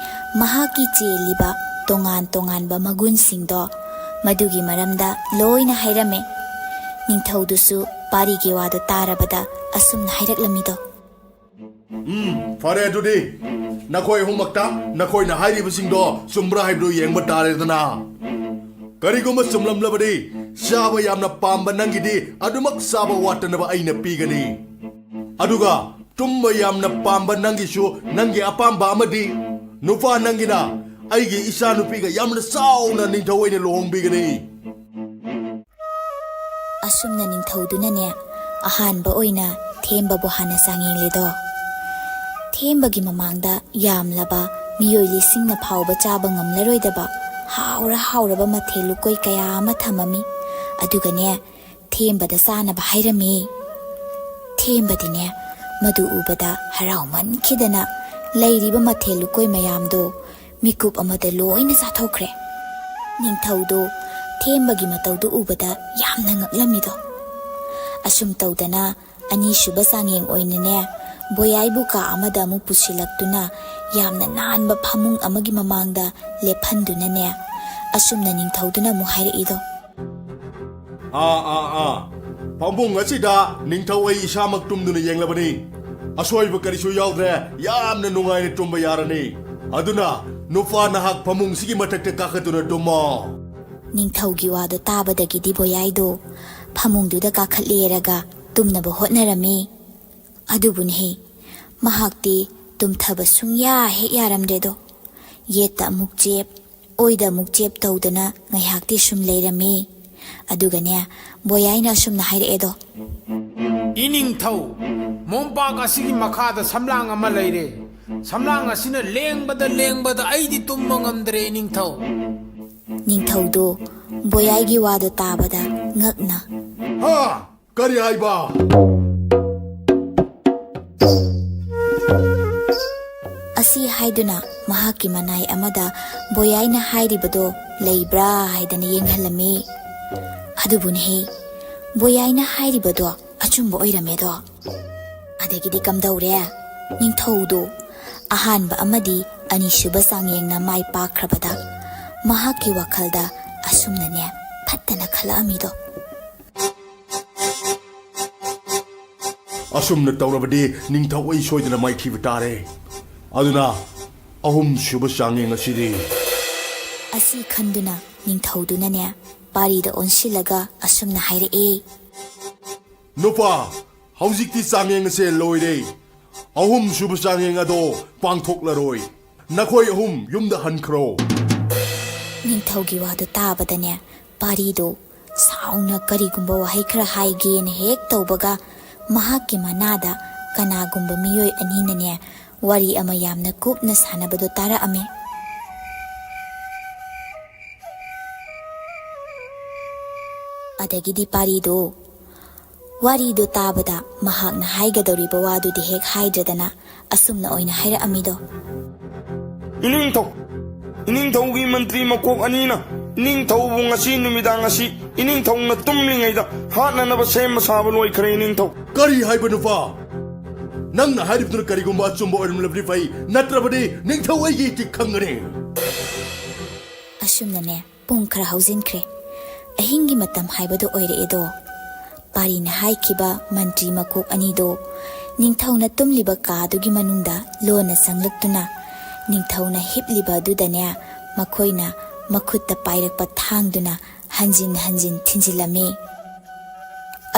ꯃꯍꯥꯛꯀꯤ ꯆꯦꯜꯂꯤꯕ ꯇꯣꯉꯥꯟ ꯇꯣꯉꯥꯟꯕ ꯃꯒꯨꯟꯁꯤꯡꯗꯣ ꯃꯗꯨꯒꯤ ꯃꯔꯝꯗ ꯂꯣꯏꯅ ꯍꯥꯏꯔꯝꯃꯦ꯫ ꯅꯤꯡꯊꯧꯗꯨꯁꯨ ꯄꯥꯔꯤꯒꯤ ꯋꯥꯗꯨ ꯇꯥꯔꯕꯗ ꯑꯁꯨꯝꯅ ꯍꯥꯏꯔꯛꯂꯝꯃꯤꯗꯣ꯫ ꯎꯝ, ꯐꯔꯦ ꯑꯗꯨꯗꯤ꯫ ꯅꯈꯣꯏ ꯑꯍꯨꯝꯃꯛꯇ ꯅꯈꯣꯏꯅ ꯍꯥꯏꯔꯤꯕꯁꯤꯡꯗꯣ ꯆꯨꯝꯕ꯭ꯔꯥ ꯍꯥꯏꯕꯗꯨ ꯌꯦꯡꯕ ꯇꯥꯔꯦꯗꯅ꯫ ꯀꯔꯤꯒꯨꯝꯕ ꯆꯨꯝꯂꯝꯂꯕꯗꯤ, ꯆꯥꯕ ꯌꯥꯝꯅ ꯄꯥꯝꯕ ꯅꯪꯒꯤꯗꯤ ꯑꯗꯨꯃꯛ ꯆꯥꯕ ꯋꯥꯠꯇꯅꯕ ꯑꯩꯅ ꯄꯤꯒꯅꯤ꯫ ꯑꯗꯨꯒ ꯇꯨꯝꯕ ꯌꯥꯝꯅ ꯄꯥꯝꯕ ꯅꯪꯒꯤꯁꯨ ꯅꯪꯒꯤ ꯑꯄꯥꯝꯕ ꯑꯃꯗꯤ ꯅꯨꯄꯥ ꯅꯪꯒꯤꯅ ꯑꯩꯒꯤ ꯏꯆꯥꯅꯨꯄꯤꯒ ꯌꯥꯝꯅ ꯆꯥꯎꯅ ꯅꯤꯡꯊꯧ ꯑꯣꯏꯅ ꯂꯨꯍꯣꯡꯕꯤꯒꯅꯤ꯫ ꯑꯁꯨꯝꯅ ꯅꯤꯡꯊꯧꯗꯨꯅꯅꯦ ꯑꯍꯥꯟꯕ ꯑꯣꯏꯅ ꯊꯦꯝꯕꯕꯨ ꯍꯥꯟꯅ ꯆꯥꯡꯌꯦꯡꯂꯦꯗꯣ꯫ ꯊꯦꯝꯕꯒꯤ ꯃꯃꯥꯡꯗ ꯌꯥꯝꯂꯕ ꯃꯤꯑꯣꯏ ꯂꯤꯁꯤꯡꯅ ꯐꯥꯎꯕ ꯆꯥꯕ ꯉꯝꯂꯔꯣꯏꯗꯕ ꯍꯥꯎꯔ ꯍꯥꯎꯔꯕ ꯃꯊꯦꯜ ꯂꯨꯀꯣꯏ ꯀꯌꯥ ꯑꯃ ꯊꯝꯃꯝꯃꯤ꯫ ꯑꯗꯨꯒꯅꯦ, ꯊꯦꯝꯕꯗ ꯆꯥꯅꯕ ꯍꯥꯏꯔꯝꯃꯤ꯫ ꯊꯦꯝꯕꯗꯤꯅꯦ, ꯃꯗꯨ ꯎꯕꯗ ꯍꯔꯥꯎꯃꯟꯈꯤꯗꯅ ꯂꯩꯔꯤꯕ ꯃꯊꯦꯜ ꯂꯨꯀꯣꯏ ꯃꯌꯥꯝꯗꯣ ꯃꯤꯀꯨꯞ ꯑꯃꯗ ꯂꯣꯏꯅ ꯆꯥꯊꯣꯛꯈ꯭ꯔꯦ꯫ ꯅꯤꯡꯊꯧꯗꯣ ꯊꯦꯝꯕꯒꯤ ꯃꯇꯧꯗꯨ ꯎꯕꯗ ꯌꯥꯝꯅ ꯉꯛꯂꯝꯃꯤꯗꯣ꯫ ꯑꯁꯨꯝ ꯇꯧꯗꯅ ꯑꯅꯤꯁꯨꯕ ꯆꯥꯡꯌꯦꯡ ꯑꯣꯏꯅꯅꯦ, ꯕꯣꯌꯥꯏꯕꯨ ꯀꯥ ꯑꯃꯗ ꯑꯃꯨꯛ ꯄꯨꯁꯤꯜꯂꯛꯇꯨꯅ ꯌꯥꯝꯅ ꯅꯥꯟꯕ ꯐꯃꯨꯡ ꯑꯃꯒꯤ ꯃꯃꯥꯡꯗ ꯂꯦꯞꯍꯟꯗꯨꯅꯅꯦ, ꯑꯁꯨꯝꯅ ꯅꯤꯡꯊꯧꯗꯨꯅ ꯑꯃꯨꯛ ꯍꯥꯏꯔꯛꯏꯗꯣ꯫ ꯑꯥ ꯑꯥ ꯑꯥ, ꯐꯃꯨꯡ ꯑꯁꯤꯗ ꯅꯤꯡꯊꯧ ꯑꯩ ꯏꯁꯥꯃꯛ ꯇꯨꯝꯗꯨꯅ ꯌꯦꯡꯂꯕꯅꯤ꯫ ꯑꯁꯣꯏꯕ ꯀꯔꯤꯁꯨ ꯌꯥꯎꯗ꯭ꯔꯦ꯫ ꯌꯥꯝꯅ ꯅꯨꯡꯉꯥꯏꯅ ꯇꯨꯝꯕ ꯌꯥꯔꯅꯤ꯫ ꯑꯗꯨꯅ ꯅꯨꯄꯥ ꯅꯍꯥꯛ ꯐꯃꯨꯡꯁꯤꯒꯤ ꯃꯊꯛꯇ ꯀꯥꯈꯠꯇꯨꯅ ꯇꯨꯝꯃꯣ꯫ ꯅꯤꯡꯊꯧꯒꯤ ꯋꯥꯗꯣ ꯇꯥꯕꯗꯒꯤꯗꯤ ꯕꯣꯌꯥꯏꯗꯣ ꯐꯃꯨꯡꯗꯨꯗ ꯀꯥꯈꯠꯂꯦꯔꯒ ꯇꯨꯝꯅꯕ ꯍꯣꯠꯅꯔꯝꯃꯤ꯫ ꯑꯗꯨꯕꯨꯅꯦꯍꯦ, ꯃꯍꯥꯛꯇꯤ ꯇꯨꯝꯊꯕ ꯁꯨꯡꯌꯥ ꯍꯦꯛ ꯌꯥꯔꯝꯗ꯭ꯔꯦꯗꯣ꯫ ꯌꯦꯠꯇ ꯑꯃꯨꯛ ꯆꯦꯞ, ꯑꯣꯏꯗ ꯑꯃꯨꯛ ꯆꯦꯞ ꯇꯧꯗꯅ ꯉꯥꯏꯍꯥꯛꯇꯤ ꯁꯨꯝ ꯂꯩꯔꯝꯃꯤ꯫ ꯑꯗꯨꯒꯅꯦ, ꯕꯣꯌꯥꯏꯅ ꯑꯁꯨꯝꯅ ꯍꯥꯏꯔꯛꯑꯦꯗꯣ꯫ ꯏꯅꯤꯡꯊꯧ, ꯃꯣꯝꯄꯥꯛ ꯑꯁꯤꯒꯤ ꯃꯈꯥꯗ ꯁꯝꯂꯥꯡ ꯑꯃ ꯂꯩꯔꯦ꯫ ꯁꯝꯂꯥꯡ ꯑꯁꯤꯅ ꯂꯦꯡꯕꯗ ꯂꯦꯡꯕꯗ ꯑꯩꯗꯤ ꯇꯨꯝꯕ ꯉꯝꯗ꯭ꯔꯦ, ꯏꯅꯤꯡꯊꯧ꯫ ꯅꯤꯡꯊꯧꯗꯣ ꯕꯣꯌꯥꯏꯒꯤ ꯋꯥꯗꯣ ꯇꯥꯕꯗ ꯉꯛꯅ꯫ ꯍꯥ? ꯀꯔꯤ ꯍꯥꯏꯕ? ꯑꯁꯤ ꯍꯥꯏꯗꯨꯅ ꯃꯍꯥꯛꯀꯤ ꯃꯅꯥꯏ ꯑꯃꯗ ꯕꯣꯌꯥꯏꯅ ꯍꯥꯏꯔꯤꯕꯗꯣ ꯂꯩꯕ꯭ꯔꯥ ꯍꯥꯏꯗꯅ ꯌꯦꯡꯍꯜꯂꯝꯃꯤ꯫ ꯑꯗꯨꯕꯨꯅꯦꯍꯦ, ꯕꯣꯌꯥꯏꯅ ꯍꯥꯏꯔꯤꯕꯗꯣ ꯑꯆꯨꯝꯕ ꯑꯣꯏꯔꯝꯃꯦꯗꯣ꯫ ꯑꯗꯒꯤꯗꯤ ꯀꯝꯗꯧꯔꯦ? ꯅꯤꯡꯊꯧꯗꯣ ꯑꯍꯥꯟꯕ ꯑꯃꯗꯤ ꯑꯅꯤꯁꯨꯕ ꯆꯥꯡꯌꯦꯡꯅ ꯃꯥꯏ ꯄꯥꯛꯈ꯭ꯔꯕꯗ ꯃꯍꯥꯛꯀꯤ ꯋꯥꯈꯜꯗ ꯑꯁꯨꯝꯅꯅꯦ ꯐꯠꯇꯅ ꯈꯜꯂꯛꯑꯝꯃꯤꯗꯣ꯫ ꯑꯁꯨꯝꯅ ꯇꯧꯔꯕꯗꯤ ꯅꯤꯡꯊꯧ ꯑꯩ ꯁꯣꯏꯗꯅ ꯃꯥꯏꯊꯤꯕ ꯇꯥꯔꯦ꯫ ꯑꯗꯨꯅ ꯑꯍꯨꯝꯁꯨꯕ ꯆꯥꯡꯌꯦꯡ ꯑꯁꯤꯗꯤ? ꯑꯁꯤ ꯈꯟꯗꯨꯅ ꯅꯤꯡꯊꯧꯗꯨꯅꯅꯦ ꯄꯥꯔꯤꯗ ꯑꯣꯟꯁꯤꯜꯂꯒ ꯑꯁꯨꯝꯅ ꯍꯥꯏꯔꯛꯑꯦ꯫ ꯅꯨꯄꯥ, ꯍꯧꯖꯤꯛꯇꯤ ꯆꯥꯡꯌꯦꯡ ꯑꯁꯦ ꯂꯣꯏꯔꯦ꯫ ꯑꯍꯨꯝꯁꯨꯕ ꯆꯥꯡꯌꯦꯡ ꯑꯗꯣ ꯄꯥꯡꯊꯣꯛꯂꯔꯣꯏ꯫ ꯅꯈꯣꯏ ꯑꯍꯨꯝ ꯌꯨꯝꯗ ꯍꯟꯈ꯭ꯔꯣ꯫ ꯅꯤꯡꯊꯧꯒꯤ ꯋꯥꯗꯨ ꯇꯥꯕꯗꯅꯦ ꯄꯥꯔꯤꯗꯨ ꯁꯥꯎꯅ ꯀꯔꯤꯒꯨꯝꯕ ꯋꯥꯍꯩ ꯈꯔ ꯍꯥꯏꯒꯦꯅ ꯍꯦꯛ ꯇꯧꯕꯒ ꯃꯍꯥꯛꯀꯤ ꯃꯅꯥꯗ ꯀꯅꯥꯒꯨꯝꯕ ꯃꯤꯑꯣꯏ ꯑꯅꯤꯅꯅꯦ ꯋꯥꯔꯤ ꯑꯃ ꯌꯥꯝꯅ ꯀꯨꯞꯅ ꯁꯥꯟꯅꯕꯗꯨ ꯇꯥꯔꯛꯑꯝꯃꯤ꯫ ꯑꯗꯒꯤꯗꯤ ꯄꯥꯔꯤꯗꯨ ꯋꯥꯔꯤꯗꯨ ꯇꯥꯕꯗ ꯃꯍꯥꯛꯅ ꯍꯥꯏꯒꯗꯧꯔꯤꯕ ꯋꯥꯗꯨꯗꯤ ꯍꯦꯛ ꯍꯥꯏꯗ꯭ꯔꯗꯅ ꯑꯁꯨꯝꯅ ꯑꯣꯏꯅ ꯍꯥꯏꯔꯛꯑꯝꯃꯤꯗꯣ꯫ ꯏꯅꯤꯡꯊꯧ, ꯏꯅꯤꯡꯊꯧꯒꯤ ꯃꯟꯇ꯭ꯔꯤ ꯃꯀꯣꯛ ꯑꯅꯤꯅ ꯅꯤꯡꯊꯧꯕꯨ ꯉꯁꯤ ꯅꯨꯃꯤꯗꯥꯡ ꯑꯁꯤ ꯏꯅꯤꯡꯊꯧꯅ ꯇꯨꯝꯂꯤꯉꯩꯗ ꯍꯥꯠꯅꯅꯕ ꯁꯦꯝꯕ ꯁꯥꯕ ꯂꯣꯏꯈ꯭ꯔꯦ, ꯏꯅꯤꯡꯊꯧ꯫ ꯀꯔꯤ ꯍꯥꯏꯕꯅꯣꯕ? ꯅꯪꯅ ꯍꯥꯏꯔꯤꯕꯗꯨꯅ ꯀꯔꯤꯒꯨꯝꯕ ꯑꯆꯨꯝꯕ ꯑꯣꯏꯔꯝꯂꯕꯗꯤ ꯐꯩ, ꯅꯠꯇ꯭ꯔꯕꯗꯤ ꯅꯤꯡꯊꯧ ꯑꯩꯒꯤ ꯏꯇꯤꯛ ꯈꯪꯒꯅꯤ꯫ ꯑꯁꯨꯝꯅꯅꯦ ꯄꯨꯡ ꯈꯔ ꯍꯧꯖꯤꯟꯈ꯭ꯔꯦ꯫ ꯑꯍꯤꯡꯒꯤ ꯃꯇꯝ ꯍꯥꯏꯕꯗꯨ ꯑꯣꯏꯔꯛꯑꯦꯗꯣ꯫ ꯄꯥꯔꯤꯅ ꯍꯥꯏꯈꯤꯕ ꯃꯟꯇ꯭ꯔꯤ ꯃꯀꯣꯛ ꯑꯅꯤꯗꯣ ꯅꯤꯡꯊꯧꯅ ꯇꯨꯝꯂꯤꯕ ꯀꯥꯗꯨꯒꯤ ꯃꯅꯨꯡꯗ ꯂꯣꯟꯅ ꯆꯪꯂꯛꯇꯨꯅ ꯅꯤꯡꯊꯧꯅ ꯍꯤꯞꯂꯤꯕ ꯑꯗꯨꯗꯅꯦ ꯃꯈꯣꯏꯅ ꯃꯈꯨꯠꯇ ꯄꯥꯏꯔꯛꯄ ꯊꯥꯡꯗꯨꯅ ꯍꯟꯖꯤꯟ ꯍꯟꯖꯤꯟ ꯊꯤꯟꯖꯤꯜꯂꯝꯃꯤ꯫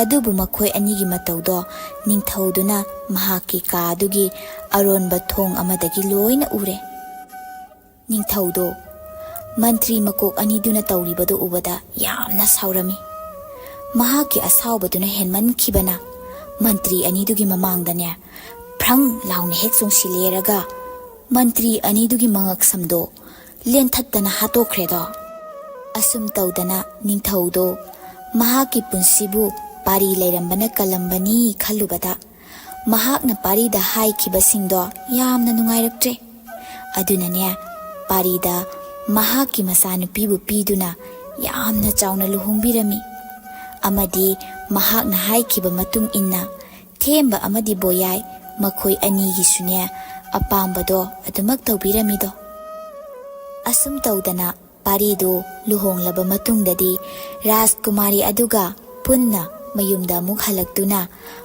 ꯑꯗꯨꯕꯨ ꯃꯈꯣꯏ ꯑꯅꯤꯒꯤ ꯃꯇꯧꯗꯣ ꯅꯤꯡꯊꯧꯗꯨꯅ ꯃꯍꯥꯛꯀꯤ ꯀꯥ ꯑꯗꯨꯒꯤ ꯑꯔꯣꯟꯕ ꯊꯣꯡ ꯑꯃꯗꯒꯤ ꯂꯣꯏꯅ ꯎꯔꯦ꯫ ꯅꯤꯡꯊꯧꯗꯣ ꯃꯟꯇ꯭ꯔꯤ ꯃꯀꯣꯛ ꯑꯅꯤꯗꯨꯅ ꯇꯧꯔꯤꯕꯗꯨ ꯎꯕꯗ ꯌꯥꯝꯅ ꯁꯥꯎꯔꯝꯃꯤ꯫ ꯃꯍꯥꯛꯀꯤ ꯑꯁꯥꯎꯕꯗꯨꯅ ꯍꯦꯟꯃꯟꯈꯤꯕꯅ ꯃꯟꯇ꯭ꯔꯤ ꯑꯅꯤꯗꯨꯒꯤ ꯃꯃꯥꯡꯗꯅꯦ ꯐ꯭ꯔꯪ ꯂꯥꯎꯅ ꯍꯦꯛ ꯆꯣꯡꯁꯤꯜꯂꯦꯔꯒ ꯃꯟꯇ꯭ꯔꯤ ꯑꯅꯤꯗꯨꯒꯤ ꯃꯉꯛꯁꯝꯗꯣ ꯂꯦꯟꯊꯠꯇꯅ ꯍꯥꯠꯇꯣꯛꯈ꯭ꯔꯦꯗꯣ꯫ ꯑꯁꯨꯝ ꯇꯧꯗꯅ ꯅꯤꯡꯊꯧꯗꯣ ꯃꯍꯥꯛꯀꯤ ꯄꯨꯟꯁꯤꯕꯨ ꯄꯥꯔꯤ ꯂꯩꯔꯝꯕꯅ ꯀꯜꯂꯝꯕꯅꯤ ꯈꯜꯂꯨꯕꯗ ꯃꯍꯥꯛꯅ ꯄꯥꯔꯤꯗ ꯍꯥꯏꯈꯤꯕꯁꯤꯡꯗꯣ ꯌꯥꯝꯅ ꯅꯨꯡꯉꯥꯏꯔꯛꯇ꯭ꯔꯦ꯫ ꯑꯗꯨꯅꯅꯦ ꯄꯥꯔꯤꯗ ꯃꯍꯥꯛꯀꯤ ꯃꯆꯥꯅꯨꯄꯤꯕꯨ ꯄꯤꯗꯨꯅ ꯌꯥꯝꯅ ꯆꯥꯎꯅ ꯂꯨꯍꯣꯡꯕꯤꯔꯝꯃꯤ꯫ ꯑꯃꯗꯤ ꯃꯍꯥꯛꯅ ꯍꯥꯏꯈꯤꯕ ꯃꯇꯨꯡ ꯏꯟꯅ ꯊꯦꯝꯕ ꯑꯃꯗꯤ ꯕꯣꯌꯥꯏ ꯃꯈꯣꯏ ꯑꯅꯤꯒꯤꯁꯨꯅꯦ ꯑꯄꯥꯝꯕꯗꯣ ꯑꯗꯨꯃꯛ ꯇꯧꯕꯤꯔꯝꯃꯤꯗꯣ꯫ ꯑꯁꯨꯝ ꯇꯧꯗꯅ ꯄꯥꯔꯤꯗꯨ ꯂꯨꯍꯣꯡꯂꯕ ꯃꯇꯨꯡꯗꯗꯤ ꯔꯥꯖꯀꯨꯃꯥꯔꯤ ꯑꯗꯨꯒ ꯄꯨꯟꯅ ꯃꯌꯨꯝꯗ ꯑꯃꯨꯛ ꯍꯜꯂꯛꯇꯨꯅ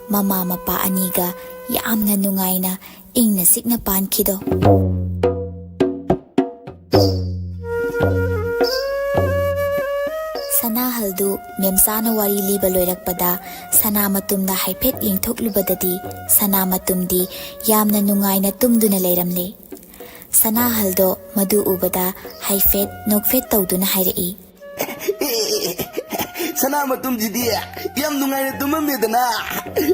ꯃꯃꯥ ꯃꯄꯥ ꯑꯅꯤꯒ ꯌꯥꯝꯅ ꯅꯨꯡꯉꯥꯏꯅ ꯏꯪꯅ ꯆꯤꯛꯅ ꯄꯥꯟꯈꯤꯗꯣ꯫ ꯁꯅꯥꯍꯜꯗꯨ ꯃꯦꯝꯆꯥꯅ ꯋꯥꯔꯤ ꯂꯤꯕ ꯂꯣꯏꯔꯛꯄꯗ ꯁꯅꯥꯃꯇꯨꯝꯗ ꯍꯥꯏꯐꯦꯠ ꯌꯦꯡꯊꯣꯛꯂꯨꯕꯗꯗꯤ ꯁꯅꯥꯃꯇꯨꯝꯗꯤ ꯌꯥꯝꯅ ꯅꯨꯡꯉꯥꯏꯅ ꯇꯨꯝꯗꯨꯅ ꯂꯩꯔꯝꯂꯦ꯫ ꯁꯅꯥꯍꯜꯗꯣ ꯃꯗꯨ ꯎꯕꯗ ꯍꯥꯏꯐꯦꯠ ꯅꯣꯛꯐꯦꯠ ꯇꯧꯗꯨꯅ ꯍꯥꯏꯔꯛꯏ꯫ ꯁꯅꯥ ꯃꯇꯨꯝꯁꯤꯗꯤ ꯌꯥꯝ ꯅꯨꯡꯉꯥꯏꯅ ꯇꯨꯝꯃꯝꯃꯦꯗꯅ꯫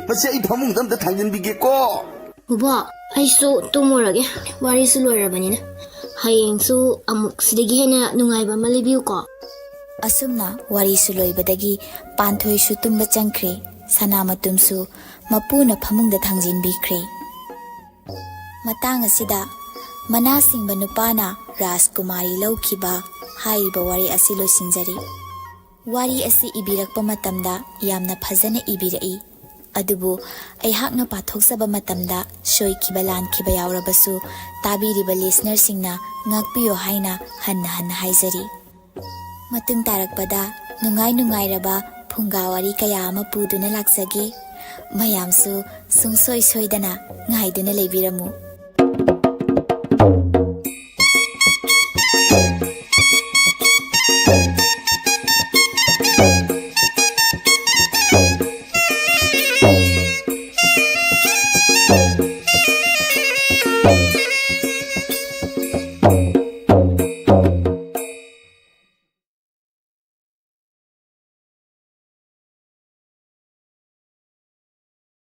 ꯃꯁꯤ ꯑꯩ ꯐꯃꯨꯡꯗ ꯑꯝꯇ ꯊꯥꯡꯖꯤꯟꯕꯤꯒꯦꯀꯣ꯫ ꯕꯣꯕꯣ, ꯑꯩꯁꯨ ꯇꯨꯝꯃꯨꯔꯒꯦ꯫ ꯋꯥꯔꯤꯁꯨ ꯂꯣꯏꯔꯕꯅꯤꯅ꯫ ꯍꯌꯦꯡꯁꯨ ꯑꯃꯨꯛ ꯁꯤꯗꯒꯤ ꯍꯦꯟꯅ ꯅꯨꯡꯉꯥꯏꯕ ꯑꯃ ꯂꯤꯕꯤꯌꯨꯀꯣ꯫ ꯑꯁꯨꯝꯅ ꯋꯥꯔꯤꯁꯨ ꯂꯣꯏꯕꯗꯒꯤ ꯄꯥꯟꯊꯣꯏꯁꯨ ꯇꯨꯝꯕ ꯆꯪꯈ꯭ꯔꯦ꯫ ꯁꯅꯥꯃꯇꯨꯝꯁꯨ ꯃꯄꯨꯅ ꯐꯃꯨꯡꯗ ꯊꯥꯡꯖꯤꯟꯕꯤꯈ꯭ꯔꯦ꯫ ꯃꯇꯥꯡ ꯑꯁꯤꯗ ꯃꯅꯥ ꯁꯤꯡꯕ ꯅꯨꯄꯥꯅ ꯔꯥꯖꯀꯨꯃꯥꯔꯤ ꯂꯧꯈꯤꯕ ꯍꯥꯏꯔꯤꯕ ꯋꯥꯔꯤ ꯑꯁꯤ ꯂꯣꯏꯁꯤꯟꯖꯔꯤ꯫ ꯋꯥꯔꯤ ꯑꯁꯤ ꯏꯕꯤꯔꯛꯄ ꯃꯇꯝꯗ ꯌꯥꯝꯅ ꯐꯖꯅ ꯏꯕꯤꯔꯛꯏ, ꯑꯗꯨꯕꯨ ꯑꯩꯍꯥꯛꯅ ꯄꯥꯊꯣꯛꯆꯕ ꯃꯇꯝꯗ ꯁꯣꯏꯈꯤꯕ ꯂꯥꯟꯈꯤꯕ ꯌꯥꯎꯔꯕꯁꯨ ꯇꯥꯕꯤꯔꯤꯕ ꯂꯤꯁꯅꯔꯁꯤꯡꯅ ꯉꯥꯛꯄꯤꯌꯨ ꯍꯥꯏꯅ ꯍꯟꯅ ꯍꯟꯅ ꯍꯥꯏꯖꯔꯤ꯫ ꯃꯇꯨꯡ ꯇꯥꯔꯛꯄꯗ ꯅꯨꯡꯉꯥꯏ ꯅꯨꯡꯉꯥꯏꯔꯕ ꯐꯨꯡꯒꯥ ꯋꯥꯔꯤ ꯀꯌꯥ ꯑꯃ ꯄꯨꯗꯨꯅ ꯂꯥꯛꯆꯒꯦ꯫ ꯃꯌꯥꯝꯁꯨ ꯁꯨꯡꯁꯣꯏ ꯁꯣꯏꯗꯅ ꯉꯥꯏꯗꯨꯅ ꯂꯩꯕꯤꯔꯝꯃꯨ꯫